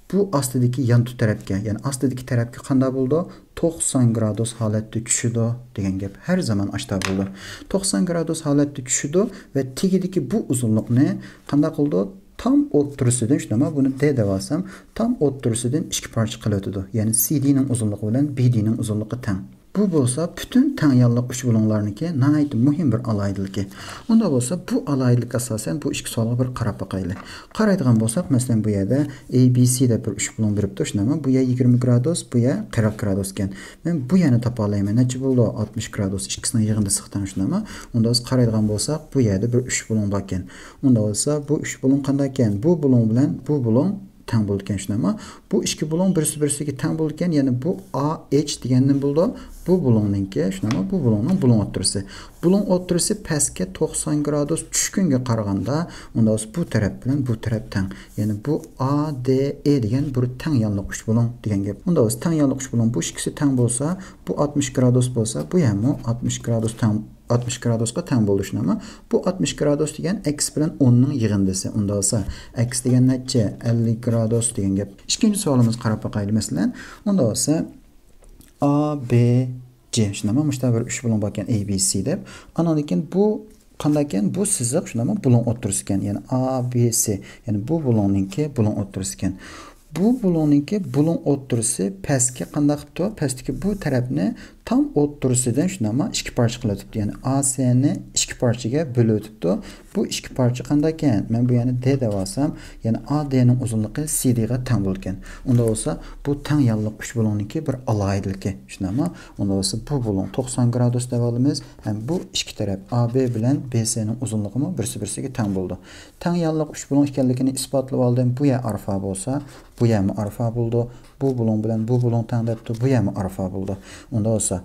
بۇ ئاستىدىكى يانتۇ تەرەپكە، يەنى ئاستىدىكى تەرەپكە قانداق بولىدۇ؟ توقسان گرادۇس ھالەتتە چۈشىدۇ دېگەن گەپ. ھەر زامان ئاشتا بولىدۇ. توقسان گرادۇس ھالەتتە چۈشىدۇ ۋە تېگىدىكى بۇ ئۇزۇنلۇقنى قانداق قىلىدۇ؟ تام ئوتتۇرىسىدىن، شۇنداقمۇ بۇنى دې دەۋالسام، تام ئوتتۇرىسىدىن ئىككى پارچە قىلىۋېتىدۇ. يەنى سىدىنىڭ ئۇزۇنلۇقى بىلەن بىدىنىڭ ئۇزۇنلۇقى تەڭ. بۇ بولسا پۈتۈن تەڭ يانلىق ئۈچ بۇلۇڭلارنىڭكى ناھايىتى مۇھىم بىر ئالاھىدىلىكى. ئۇنداق بولسا بۇ ئالاھىدىلىككە ئاساسەن بۇ ئىككى سوئالغا بىر قاراپ باقايلى. قارايدىغان بولساق، مەسىلەن، بۇ يەردە ئەي بى سى دەپ بىر ئۈچ بۇلۇڭ بېرىپتۇ، شۇنداقمۇ؟ بۇ يەر يىگىرمە گرادۇس، بۇ يەر قىرىق گرادۇس ئىكەن. مەن بۇ يەرنى تاپالايمەن، نەچچە بولىدۇ؟ ئاتمىش گرادۇس، ئىككىسىنىڭ يىغىندىسىغا تەڭ، شۇنداقمۇ؟ ئۇنداق بولسا قارايدىغان بولساق، بۇ يەردە بىر ئۈچ بۇلۇڭ بار ئىكەن. ئۇنداق بولسا بۇ ئۈچ بۇلۇڭ قانداق ئىكەن؟ بۇ بۇلۇڭ بىلەن بۇ بۇلۇڭ تەڭ بولىدىكەن، شۇنداقمۇ؟ بۇ ئىككى بۇلۇڭ بىرسى بىرسىگە تەڭ بولىدىكەن، يەنى بۇ ئا ئېچ دېگەن نېمە بولىدۇ؟ بۇ بۇلۇڭنىڭكى، شۇنداقمۇ؟ بۇ بۇلۇڭنىڭ بۇلۇڭ ئوتتۇرىسى. بۇلۇڭ ئوتتۇرىسى پەسكە توقسان گرادۇس چۈشكەنگە قارىغاندا، ئۇنداق بولسا بۇ تەرەپ بىلەن بۇ تەرەپ تەڭ. يەنى بۇ ئا دې ئې دېگەن بىر تەڭ يانلىق ئۈچ بۇلۇڭ دېگەن گەپ. ئۇنداق بولسا تەڭ يانلىق ئۈچ بۇلۇڭ بۇ ئىككىسى تەڭ بولسا، بۇ ئاتمىش گرادۇس بولسا، بۇ يەرمۇ ئاتمىش گرادۇس تەڭ، ئاتمىش گرادۇسقا تەڭ بولىدۇ، شۇنداقمۇ؟ بۇ ئاتمىش گرادۇس دېگەن ئەكس بىلەن ئوننىڭ يىغىندىسى. ئۇنداق بولسا ئەكس دېگەن نەچچە؟ ئەللىك گرادۇس دېگەن گەپ. ئىككىنچى سوئالىمىزغا قاراپ باقايلى، مەسىلەن. ئۇنداق بولسا ئا بې جې، شۇنداقمۇ؟ مۇشۇنداق بىر ئۈچ بۇلۇڭ بار ئىكەن، ئەي بى سى دەپ. ئانىڭدىن كېيىن بۇ قانداق ئىكەن؟ بۇ سىزىق، شۇنداقمۇ؟ بۇلۇڭ ئوتتۇرىسى ئىكەن. يەنى ئا بې سى، يەنى بۇ بۇلۇڭنىڭكى بۇلۇڭ ئوتتۇرىسى ئىكەن. بۇ بۇلۇڭنىڭكى بۇلۇڭ ئوتتۇرىسى پەسكە قانداق قىپتۇ؟ پەستىكى بۇ تەرەپنى تام ئوتتۇرىسىدىن، شۇنداقمۇ؟ ئىككى پارچە قىلىۋېتىپتۇ. يەنى ئا سىنى ئىككى پارچىگە بۆلۈۋېتىپتۇ. بۇ ئىككى پارچە قانداق ئىكەن؟ مەن بۇ يەرنى دې دەۋالسام، يەنى ئا دېنىڭ ئۇزۇنلۇقى سى دېغا تەڭ بولىدىكەن. ئۇنداق بولسا بۇ تەڭ يانلىق ئۈچ بۇلۇڭنىڭكى بىر ئالاھىدىلىكى، شۇنداقمۇ؟ ئۇنداق بولسا بۇ بۇلۇڭ توقسان گرادۇس دەۋالىمىز. ھەم بۇ ئىككى تەرەپ، ئا بې بىلەن بې سىنىڭ ئۇزۇنلۇقىمۇ بىرسى بىرسىگە تەڭ بولىدۇ. تەڭ يانلىق ئۈچ بۇلۇڭ ئىكەنلىكىنى ئىسپاتلىۋالدىم. بۇ يەر ئارفا بولسا، بۇ يەرمۇ ئارفا بولىدۇ. بۇ بۇلۇڭ بىلەن بۇ بۇلۇڭ تەڭ دەپتۇ، بۇ يەرمۇ ئارفا بولىدۇ. ئۇنداق بولسا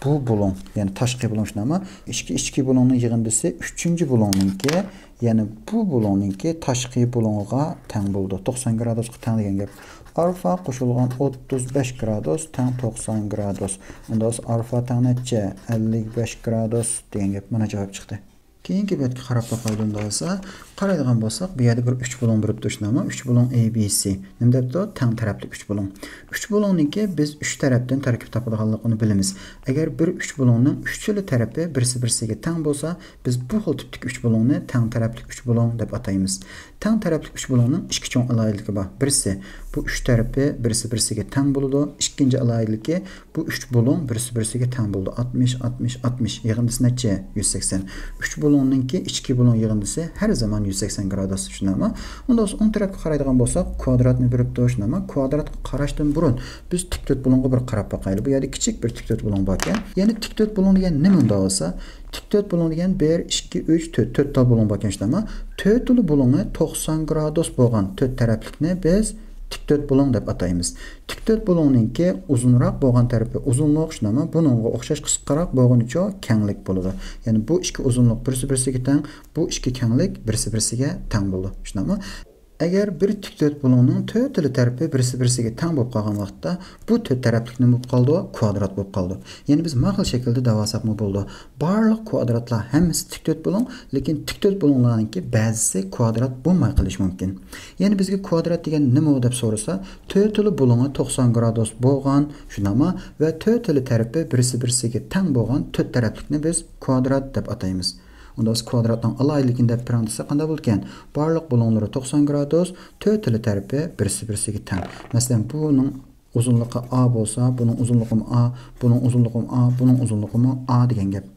بۇ بۇلۇڭ، يەنى تاشقى بۇلۇڭ، شۇنداقمۇ؟ ئىچكى، ئىچكى بۇلۇڭنىڭ يىغىندىسى ئۈچىنچى بۇلۇڭنىڭكى، يەنى بۇ بۇلۇڭنىڭكى تاشقى بۇلۇڭىغا تەڭ بولىدۇ. توقسان گرادۇسقا تەڭ دېگەن گەپ. ئارفا قوشۇلغان ئوتتۇز بەش گرادۇس تەڭ توقسان گرادۇس. ئۇنداق بولسا ئارفا تەڭ نەچچە؟ ئەللىك بەش گرادۇس دېگەن گەپ. مانا جاۋاب چىقتى. كېيىنكى بەتكە قاراپ باقايلى ئۇنداق بولسا. قارايدىغان بولساق، بۇ يەردە بىر ئۈچ بۇلۇڭ بېرىپتۇ، شۇنداقمۇ؟ ئۈچ بۇلۇڭ ئەي بى سى. نېمە دەپتۇ؟ تەڭ تەرەپلىك ئۈچ بۇلۇڭ. ئۈچ بۇلۇڭنىڭكى بىز ئۈچ تەرەپتىن تەركىب تاپىدىغانلىقىنى بىلىمىز. ئەگەر بىر ئۈچ بۇلۇڭنىڭ ئۈچىلا تەرىپى بىرسى بىرسىگە تەڭ بولسا، بىز بۇ خىل تىپتىكى ئۈچ بۇلۇڭنى تەڭ تەرەپلىك ئۈچ بۇلۇڭ دەپ ئاتايمىز. تەڭ تەرەپلىك ئۈچ بۇلۇڭنىڭ ئىككى چوڭ ئالاھىدىلىكى بار. بىرسى، بۇ ئۈچ تەرىپى بىرسى بىرسىگە تەڭ بولىدۇ. ئىككىنچى ئالاھىدىلىكى، بۇ ئۈچ بۇلۇڭ بىرسى بىرسىگە تەڭ بولىدۇ. ئاتمىش، ئاتمىش، ئاتمىش. يىغىندىسى نەچچە؟ يۈز سەكسەن. ئۈچ بۇلۇڭنىڭكى ئىچكى بۇلۇڭ يىغىندىسى ھەر زامان يۈز سەكسەن گرادۇس، شۇنداقمۇ؟ ئۇنداق بولسا ئوڭ تەرەپكە قارايدىغان بولساق، كۋادراتنى بېرىپتۇ، شۇنداقمۇ؟ كۋادراتقا قاراشتىن بۇرۇن بىز تىك تۆت بۇلۇڭغا بىر قاراپ باقايلى. بۇ يەردە كىچىك بىر تىك تۆت بۇلۇڭ بار ئىكەن. يەنى تىك تۆت بۇلۇڭ دېگەن نېمە ئۇنداق بولسا؟ تىك تۆت بۇلۇڭ دېگەن بىر، ئىككى، ئۈچ، تۆت، تۆت تال بۇلۇڭ بار ئىكەن، شۇنداقمۇ؟ تۆتىلا بۇلۇڭى توقسان گرادۇس بولغان تۆت تەرەپلىكنى بىز تىك تۆت بۇلۇڭ دەپ ئاتايمىز. تىك تۆت بۇلۇڭنىڭكى ئۇزۇنراق بولغان تەرىپى ئۇزۇنلۇق، شۇنداقمۇ؟ بۇنىڭغا ئوخشاش قىسقىراق بولغىنىچۇ كەڭلىك بولىدۇ. يەنى بۇ ئىككى ئۇزۇنلۇق بىرسى بىرسىگە تەڭ، بۇ ئىككى كەڭلىك بىرسى بىرسىگە تەڭ بولىدۇ، شۇنداقمۇ؟ ئەگەر بىر تىك تۆت بۇلۇڭنىڭ تۆتىلا تەرىپى بىرسى بىرسىگە تەڭ بولۇپ قالغان ۋاقىتتا، بۇ تۆت تەرەپلىك نېمە بولۇپ قالىدۇ؟ كۋادرات بولۇپ قالىدۇ. يەنى بىز ماقۇل شەكىلدە دەۋالساقمۇ بولىدۇ. بارلىق كۋادراتلار ھەممىسى تىك تۆت بۇلۇڭ، لېكىن تىك تۆت بۇلۇڭلارنىڭكى بەزىسى كۋادرات بولماي قېلىشى مۇمكىن. يەنى بىزگە كۋادرات دېگەن نېمە دەپ سورىسا، تۆتىلا بۇلۇڭى توقسان گرادۇس بولغان، شۇنداقمۇ؟ ۋە تۆتىلا تەرىپى بىرسى بىرسىگە تەڭ بولغان تۆت تەرەپلىكنى بىز كۋادرات دەپ ئاتايمىز. ئۇندا بىز كۋادراتنىڭ ئالاھىدىلىكىنى دەپ بېرىڭ دېسە قانداق بولىدىكەن؟ بارلىق بۇلۇڭلىرى توقسان گرادۇس، تۆتىلا تەرىپى بىرسى بىرسىگە تەڭ. مەسىلەن، بۇنىڭ ئۇزۇنلۇقى ئا بولسا، بۇنىڭ ئۇزۇنلۇقىمۇ ئا، بۇنىڭ ئۇزۇنلۇقىمۇ ئا، بۇنىڭ ئۇزۇنلۇقىمۇ ئا دېگەن گەپ.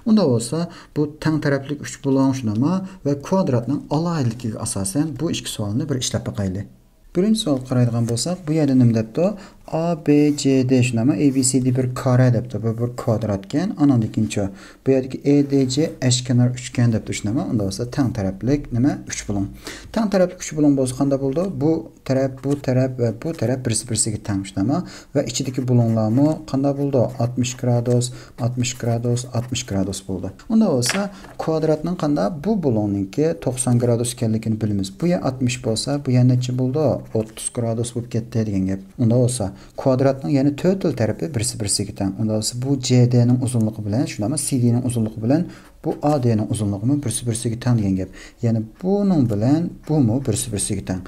ئۇنداق بولسا، بۇ تەڭ تەرەپلىك ئۈچ بۇلۇڭ، شۇنداقمۇ؟ ۋە كۋادراتنىڭ ئالاھىدىلىكىگە ئاساسەن بۇ ئىككى سوئالنى بىر ئىشلەپ باقايلى. بىرىنچى سوئالغا قارايدىغان بولساق، بۇ يەردە نېمە دەپتۇ؟ ئا بى جې دې، شۇنداقمۇ؟ ئەي بى سى دى بىر كارە دەپتۇ. بۇ بىر كۋادراتكەن. ئانىڭدىن كېيىنچۇ؟ بۇ يەردىكى ئې دې جې ئەشكەنار ئۈچكەن دەپتۇ، شۇنداقمۇ؟ ئۇنداق بولسا تەڭ تەرەپلىك نېمە؟ ئۈچ بۇلۇڭ. تەڭ تەرەپلىك ئۈچ بۇلۇڭ بولسا قانداق بولىدۇ؟ بۇ تەرەپ، بۇ تەرەپ ۋە بۇ تەرەپ بىرسى بىرسىگە تەڭ، شۇنداقمۇ؟ ۋە ئىچىدىكى بۇلۇڭلارمۇ قانداق بولىدۇ؟ ئاتمىش گرادۇس، ئاتمىش گرادۇس، ئاتمىش گرادۇس بولىدۇ. ئۇنداق بولسا، كۋادراتنىڭ قانداق؟ بۇ بۇلۇڭنىڭكى توقسان گرادۇس ئىكەنلىكىنى بىلىمىز. بۇ يەر ئاتمىش بولسا، بۇ يەر نەچچە بولىدۇ؟ ئوتتۇز گرادۇس بولۇپ كەتتى دېگەن گەپ. ئۇنداق بولسا، كۋادراتنىڭ يەنە تۆتىلا تەرىپى بىرسى بىرسىگە تەڭ. ئۇنداق بولسا، بۇ جې دېنىڭ ئۇزۇنلۇقى بىلەن، شۇنداقمۇ؟ سى دېنىڭ ئۇزۇنلۇقى بىلەن بۇ ئا دېنىڭ ئۇزۇنلۇقىمۇ بىرسى بىرسىگە تەڭ دېگەن گەپ. يەنى بۇنىڭ بىلەن بۇمۇ بىرسى بىرسىگە تەڭ.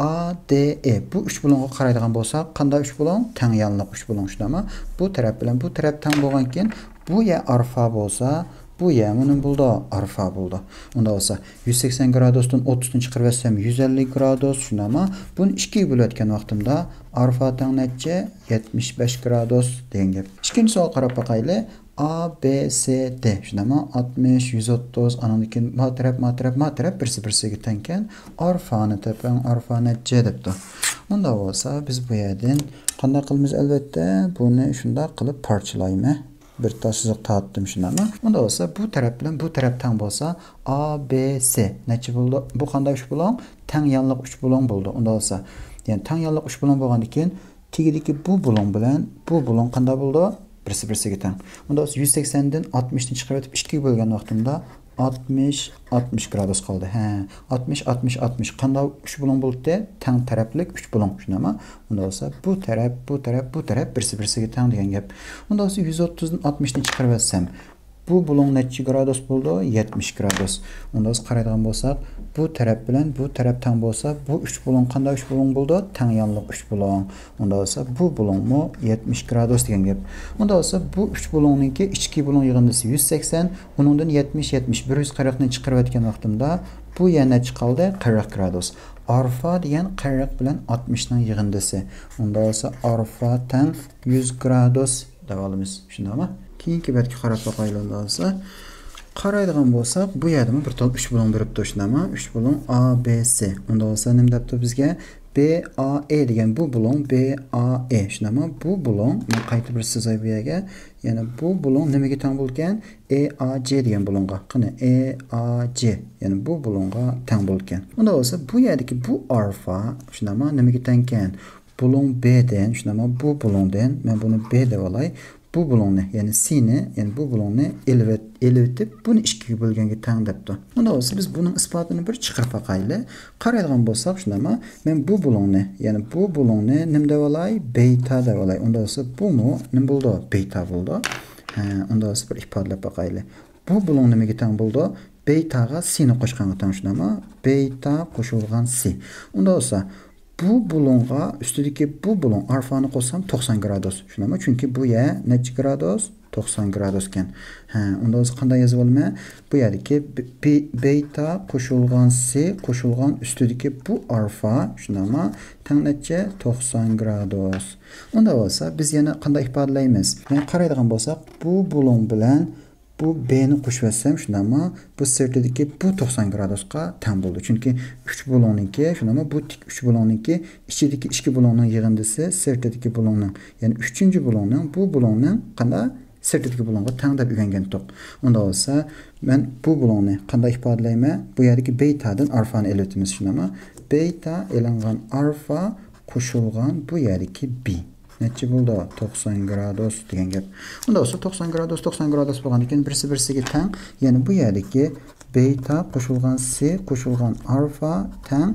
A D E. بۇ ئۈچ بۇلۇڭغا قارايدىغان بولساق، قانداق ئۈچ بۇلۇڭ؟ تەڭ يانلىق ئۈچ بۇلۇڭ، شۇنداقمۇ؟ بۇ تەرەپ بىلەن بۇ تەرەپ تەڭ بولغان كېيىن، بۇ يەر ئارفا بولسا، بۇ يەرمۇ نېمە بولىدۇ؟ ئارفا بولىدۇ. ئۇنداق بولسا، يۈز سەكسەن گرادۇستىن ئوتتۇزنى چىقىرىۋەتسەم، يۈز ئەللىك گرادۇس، شۇنداقمۇ؟ بۇنى ئىككىگە بۆلۈۋەتكەن ۋاقتىمدا، ئارفا تەڭ نەچچە؟ يەتمىش بەش گرادۇس دېگەن گەپ. ئىككىنچى سوئالغا قاراپ باقايلى. A B C D، شۇنداقمۇ؟ ئاتمىش، يۈز ئوتتۇز، ئانىڭدىن كېيىن ما تەرەپ، ما تەرەپ، ما تەرەپ، بىرسى بىرسىگە تەڭكەن. ئارفانى تېپىڭ، ئارفا نەچچە دەپتۇ. ئۇنداق بولسا، بىز بۇ يەردىن قانداق قىلىمىز؟ ئەلۋەتتە، بۇنى شۇنداق قىلىپ پارچىلايمەن. بىر تال سىزىق تارتتىم، شۇنداقمۇ؟ ئۇنداق بولسا، بۇ تەرەپ بىلەن بۇ تەرەپ تەڭ بولسا، A B C نەچچە بولىدۇ؟ بۇ قانداق ئۈچ بۇلۇڭ؟ تەڭ يانلىق ئۈچ بۇلۇڭ بولىدۇ. ئۇنداق بولسا، يەنى تەڭ يانلىق ئۈچ بۇلۇڭ بولغاندىن كېيىن، تېگىدىكى بۇ بۇلۇڭ بىلەن بۇ بۇلۇڭ قانداق بولىدۇ؟ بىرسى بىرسىگە تەڭ. ئۇنداق بولسا، يۈز سەكسەندىن ئاتمىشنى چىقىرىۋېتىپ ئىككىگە بۆلگەن ۋاقتىمدا، ئاتمىش، ئاتمىش گرادۇس قالدى. ھە، ئاتمىش، ئاتمىش، ئاتمىش. قانداق ئۈچ بۇلۇڭ بولدى؟ تەڭ تەرەپلىك ئۈچ بۇلۇڭ، شۇنداقمۇ؟ ئۇنداق بولسا، بۇ تەرەپ، بۇ تەرەپ، بۇ تەرەپ بىرسى بىرسىگە تەڭ دېگەن گەپ. ئۇنداق بولسا، يۈز ئوتتۇزدىن ئاتمىشنى چىقىرىۋەتسەم، بۇ بۇلۇڭ نەچچە گرادۇس بولىدۇ؟ يەتمىش گرادۇس. ئۇنداق بولسا، قارايدىغان بولساق، بۇ تەرەپ بىلەن بۇ تەرەپ تەڭ بولسا، بۇ ئۈچ بۇلۇڭ قانداق ئۈچ بۇلۇڭ بولىدۇ؟ تەڭ يانلىق ئۈچ بۇلۇڭ. ئۇنداق بولسا، بۇ بۇلۇڭمۇ يەتمىش گرادۇس دېگەن گەپ. ئۇنداق بولسا، بۇ ئۈچ بۇلۇڭنىڭكى ئىچكى بۇلۇڭ يىغىندىسى يۈز سەكسەن، ئۇنىڭدىن يەتمىش، يەتمىش بىر، يۈز قىرىقنى چىقىرىۋەتكەن ۋاقتىمدا، بۇ يەر نەچچە قالدى؟ قىرىق گرادۇس. ئارفا دېگەن قىرىق بىلەن ئاتمىشنىڭ يىغىندىسى. ئۇنداق بولسا، ئارفا تەڭ يۈز گرادۇس دەۋالىمىز. شۇنداقمۇ؟ كېيىنكى بەتكە قاراپ باقايلى ئۇنداق بولسا. قارايدىغان بولساق، بۇ يەردىمۇ بىر تال ئۈچ بۇلۇڭ بېرىپتۇ، شۇنداقمۇ؟ ئۈچ بۇلۇڭ A B C. ئۇنداق بولسا، نېمە دەپتۇ بىزگە؟ B A E دېگەن بۇ بۇلۇڭ، B A E. شۇنداقمۇ؟ بۇ بۇلۇڭ، مەن قايتا بىر سىزاي بۇ يەرگە. يەنى بۇ بۇلۇڭ نېمىگە تەڭ بولىدىكەن؟ E A C دېگەن بۇلۇڭغا. قېنى، E A C، يەنى بۇ بۇلۇڭغا تەڭ بولىدىكەن. ئۇنداق بولسا، بۇ يەردىكى بۇ ئارفا، شۇنداقمۇ؟ نېمىگە تەڭكەن؟ بۇلۇڭ B دىن، شۇنداقمۇ؟ بۇ بۇلۇڭدىن، مەن بۇنى B دەپ ئالاي. بۇ بۇلۇڭنى، يەنى C نى، يەنى بۇ بۇلۇڭنى ئېلىۋەت-، ئېلىۋېتىپ، بۇنى ئىككىگە بۆلگەنگە تەڭ دەپتۇ. ئۇنداق بولسا، بىز بۇنىڭ ئىسپاتىنى بىر چىقىرىپ باقايلى. قارايدىغان بولساق، شۇنداقمۇ؟ مەن بۇ بۇلۇڭنى، يەنى بۇ بۇلۇڭنى نېمە دەپ ئالاي؟ بېيتا دەپ ئالاي. ئۇنداق بولسا، بۇمۇ نېمە بولىدۇ؟ بېيتا بولىدۇ. ھە، ئۇنداق بولسا، بىر ئىپادىلەپ باقايلى. بۇ بۇلۇڭ نېمىگە تەڭ بولىدۇ؟ بېيتاغا سىنى قوشقانغا تەڭ، شۇنداقمۇ؟ بېيتا قوشۇلغان سى. ئۇنداق بولسا، بۇ بۇلۇڭغا ئۈستىدىكى بۇ بۇلۇڭ ئارفانى قوشسام، توقسان گرادۇس. شۇنداقمۇ؟ چۈنكى بۇ يەر نەچچە گرادۇس؟ توقسان گرادۇسكەن. ھە، ئۇنداق بولسا قانداق يېزىۋالىمەن؟ بۇ يەردىكى بې-، بې-، بېيتا قوشۇلغان سى قوشۇلغان ئۈستىدىكى بۇ ئارفا، شۇنداقمۇ؟ تەڭ نەچچە؟ توقسان گرادۇس. ئۇنداق بولسا، بىز يەنە قانداق ئىپادىلەيمىز؟ يەنى قارايدىغان بولساق، بۇ بۇلۇڭ بىلەن بۇ B نى قوشۇۋەتسەم، شۇنداقمۇ؟ بۇ سىرتىدىكى بۇ توقسان گرادۇسقا تەڭ بولىدۇ. چۈنكى ئۈچ بۇلۇڭنىڭكى، شۇنداقمۇ؟ بۇ تىك ئۈچ بۇلۇڭنىڭكى ئىچىدىكى ئىككى بۇلۇڭنىڭ يىغىندىسى سىرتىدىكى بۇلۇڭنىڭ، يەنى ئۈچىنچى بۇلۇڭنىڭ، بۇ بۇلۇڭنىڭ قانداق؟ سىرتىدىكى بۇلۇڭغا تەڭ دەپ ئۆگەنگەنتۇق. ئۇنداق بولسا، مەن بۇ بۇلۇڭنى قانداق ئىپادىلەيمەن؟ بۇ يەردىكى بېيتادىن ئارفانى ئېلىۋېتىمىز، شۇنداقمۇ؟ بېيتا ئېلىنغان ئارفا قوشۇلغان بۇ يەردىكى B. نەچچە بولىدۇ؟ توقسان گرادۇس دېگەن گەپ. ئۇنداق بولسا، توقسان گرادۇس، توقسان گرادۇس بولغاندىن كېيىن، بىرسى بىرسىگە تەڭ. يەنى بۇ يەردىكى بېيتا قوشۇلغان سى قوشۇلغان ئارفا تەڭ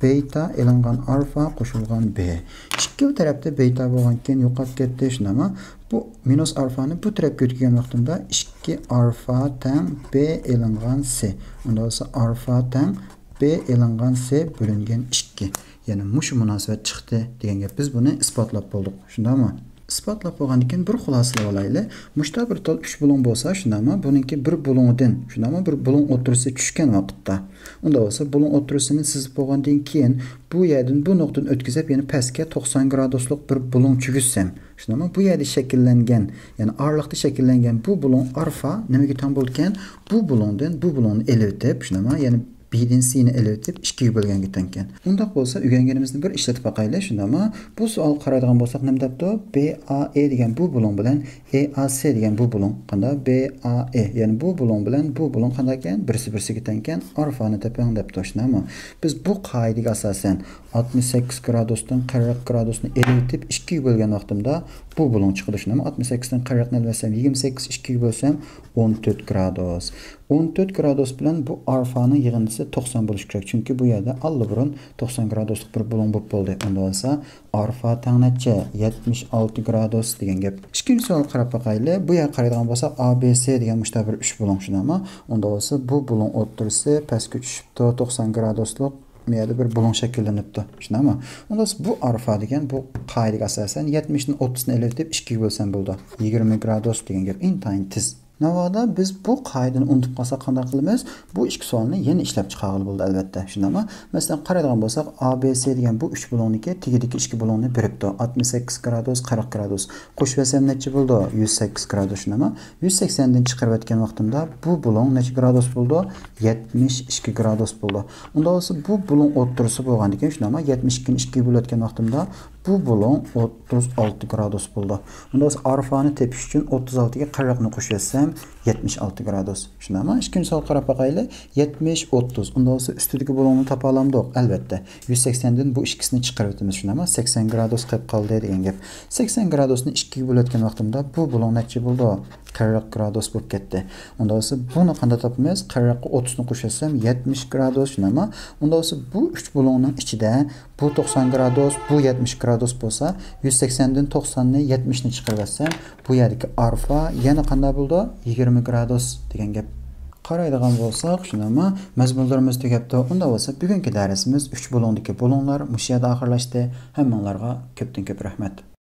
بېيتا ئېلىنغان ئارفا قوشۇلغان B. ئىككىلا تەرەپتە بېيتا بولغاندىن كېيىن يوقاپ كەتتى، شۇنداقمۇ؟ بۇ مىنۇس ئارفانى بۇ تەرەپكە ئۆتكۈزگەن ۋاقتىمدا، ئىككى ئارفا تەڭ B ئېلىنغان سى. ئۇنداق بولسا، ئارفا تەڭ B ئېلىنغان سى بۆلۈنگەن ئىككى. يەنى مۇشۇ مۇناسىۋەت چىقتى دېگەن گەپ. بىز بۇنى ئىسپاتلاپ بولدۇق. شۇنداقمۇ؟ ئىسپاتلاپ بولغاندىن كېيىن بىر خۇلاسىلىۋالايلى. مۇشتا بىر تال ئۈچ بۇلۇڭ بولسا، شۇنداقمۇ؟ بۇنىڭكى بىر بۇلۇڭىدىن، شۇنداقمۇ؟ بىر بۇلۇڭ ئوتتۇرىسى چۈشكەن ۋاقىتتا. ئۇنداق بولسا، بۇلۇڭ ئوتتۇرىسىنى سىزىپ بولغاندىن كېيىن، بۇ يەردىن بۇ نۇقتىنى ئۆتكۈزۈپ، يەنە پەسكە توقسان گرادۇسلۇق بىر بۇلۇڭ چۈگۈزسەم، شۇنداقمۇ؟ بۇ يەردە شەكىللەنگەن، يەنى ئارىلىقتا شەكىللەنگەن بۇ بۇلۇڭ ئارفا نېمىگە تەڭ بولىدىكەن؟ بۇ بۇلۇڭدىن بۇ بۇلۇڭنى ئېلىۋېتىپ، شۇنداقمۇ؟ يەنى B دىن C نى ئېلىۋېتىپ، ئىككىگە بۆلگەنگە تەڭكەن. ئۇنداق بولسا، ئۆگەنگىنىمىزنى بىر ئىشلىتىپ باقايلى، شۇنداقمۇ؟ بۇ سوئالغا قارايدىغان بولساق، نېمە دەپتۇ؟ B A E دېگەن بۇ بۇلۇڭ بىلەن A A C دېگەن بۇ بۇلۇڭ قانداق؟ B A E، يەنى بۇ بۇلۇڭ بىلەن بۇ بۇلۇڭ قانداقكەن؟ بىرسى بىرسىگە تەڭكەن، ئارفانى تېپىڭ دەپتۇ، شۇنداقمۇ؟ بىز بۇ قائىدىگە ئاساسەن، ئاتمىش سەككىز گرادۇستىن قىرىق گرادۇسنى ئېلىۋېتىپ، ئىككىگە بۆلگەن ۋاقتىمدا بۇ بۇلۇڭ چىقىدۇ، شۇنداقمۇ؟ ئاتمىش سەككىزدىن قىرىقنى ئېلىۋەتسەم، يىگىرمە سەككىز، ئىككىگە بۆلسەم، ئون تۆت گرادۇس. ئون تۆت گرادۇس بىلەن بۇ ئارفانىڭ يىغىندىسى توقسان بولۇشى كېرەك، چۈنكى بۇ يەردە ئاللىبۇرۇن توقسان گرادۇسلۇق بىر بۇلۇڭ بولۇپ بولدى. ئۇنداق بولسا، ئارفا تەڭ نەچچە؟ يەتمىش ئالتە گرادۇس دېگەن گەپ. ئىككىنچى سوئالغا قاراپ باقايلى. بۇ يەرگە قارايدىغان بولساق، A B C دېگەن مۇشتا بىر ئۈچ بۇلۇڭ، شۇنداقمۇ؟ ئۇنداق بولسا، بۇ بۇلۇڭ ئوتتۇرىسى پەسكە چۈشۈپتۇ، توقسان گرادۇسلۇق. بۇ يەردە بىر بۇلۇڭ شەكىللىنىپتۇ. شۇنداقمۇ؟ ئۇندا بۇ ئارفا دېگەن بۇ قائىدىگە ئاساسەن يەتمىشتىن ئوتتۇزنى ئېلىۋېتىپ ئىككىگە بۆلسەم بولىدۇ. يىگىرمە گرادۇس دېگەن گەپ. ئىنتايىن تېز. ناۋادا بىز بۇ قائىدىنى ئۇنتۇپ قالساق قانداق قىلىمىز؟ بۇ ئىككى سوئالنى يەنە ئىشلەپ چىقارغىلى بولىدۇ، ئەلۋەتتە. شۇنداقمۇ؟ مەسىلەن، قارايدىغان بولساق، ئا بى سى دېگەن بۇ ئۈچ بۇلۇڭنىڭكى تېگىدىكى ئىككى بۇلۇڭنى بېرىپتۇ. ئاتمىش سەككىز گرادۇس، قىرىق گرادۇس. قوشۇۋەتسەم نەچچە بولىدۇ؟ يۈز سەككىز گرادۇس، شۇنداقمۇ؟ يۈز سەكسەندىن چىقىرىۋەتكەن ۋاقتىمدا بۇ بۇلۇڭ نەچچە گرادۇس بولىدۇ؟ يەتمىش ئىككى گرادۇس بولىدۇ. ئۇنداق بولسا بۇ بۇلۇڭ ئوتتۇرىسى بولغاندىكىن، شۇنداقمۇ؟ يەتمىش ئىككىنى ئىككىگە بۆلۈۋەتكەن ۋاقتىمدا بۇ بۇلۇڭ ئوتتۇز ئالتە گرادۇس بولىدۇ. ئۇنداق بولسا ئارفانى تېپىش ئۈچۈن ئوتتۇز ئالتىگە قىرىقنى قوشۇۋەتسەم، يەتمىش ئالتە گرادۇس. شۇنداقمۇ؟ ئىككىنچى سوئال قاراپ باقايلى. يەتمىش، ئوتتۇز. ئۇنداق بولسا ئۈستىدىكى بۇلۇڭنى تاپالامدۇق؟ ئەلۋەتتە. يۈز سەكسەندىن بۇ ئىككىسىنى چىقىرىۋېتىمىز. شۇنداقمۇ؟ سەكسەن گرادۇس قېلىپ قالدى دېگەن گەپ. سەكسەن گرادۇسنى ئىككىگە بۆلۈۋەتكەن ۋاقتىمدا بۇ بۇلۇڭ نەچچە بولىدۇ؟ قىرىق گرادۇس بولۇپ كەتتى. ئۇنداق بولسا بۇنى قانداق تاپىمىز؟ قىرىققا ئوتتۇزنى قوشۇۋەتسەم يەتمىش گرادۇس، شۇنداقمۇ؟ ئۇنداق بولسا بۇ ئۈچ بۇلۇڭنىڭ ئىچىدە بۇ توقسان گرادۇس، بۇ يەتمىش گرادۇس بولسا، يۈز سەكسەندىن توقساننى، يەتمىشنى چىقىرىۋەتسەم، بۇ يەردىكى ئارفا يەنە قانداق بولىدۇ؟ يىگىرمە گرادۇس دېگەن گەپ. قارايدىغان بولساق، شۇنداقمۇ؟ مەزمۇنلىرىمىز تۈگەپتۇ. ئۇنداق بولسا بۈگۈنكى دەرسىمىز ئۈچ بۇلۇڭدىكى بۇلۇڭلار مۇشۇ يەردە ئاخىرلاشتى. ھەممىڭلارغا كۆپتىن كۆپ رەھمەت.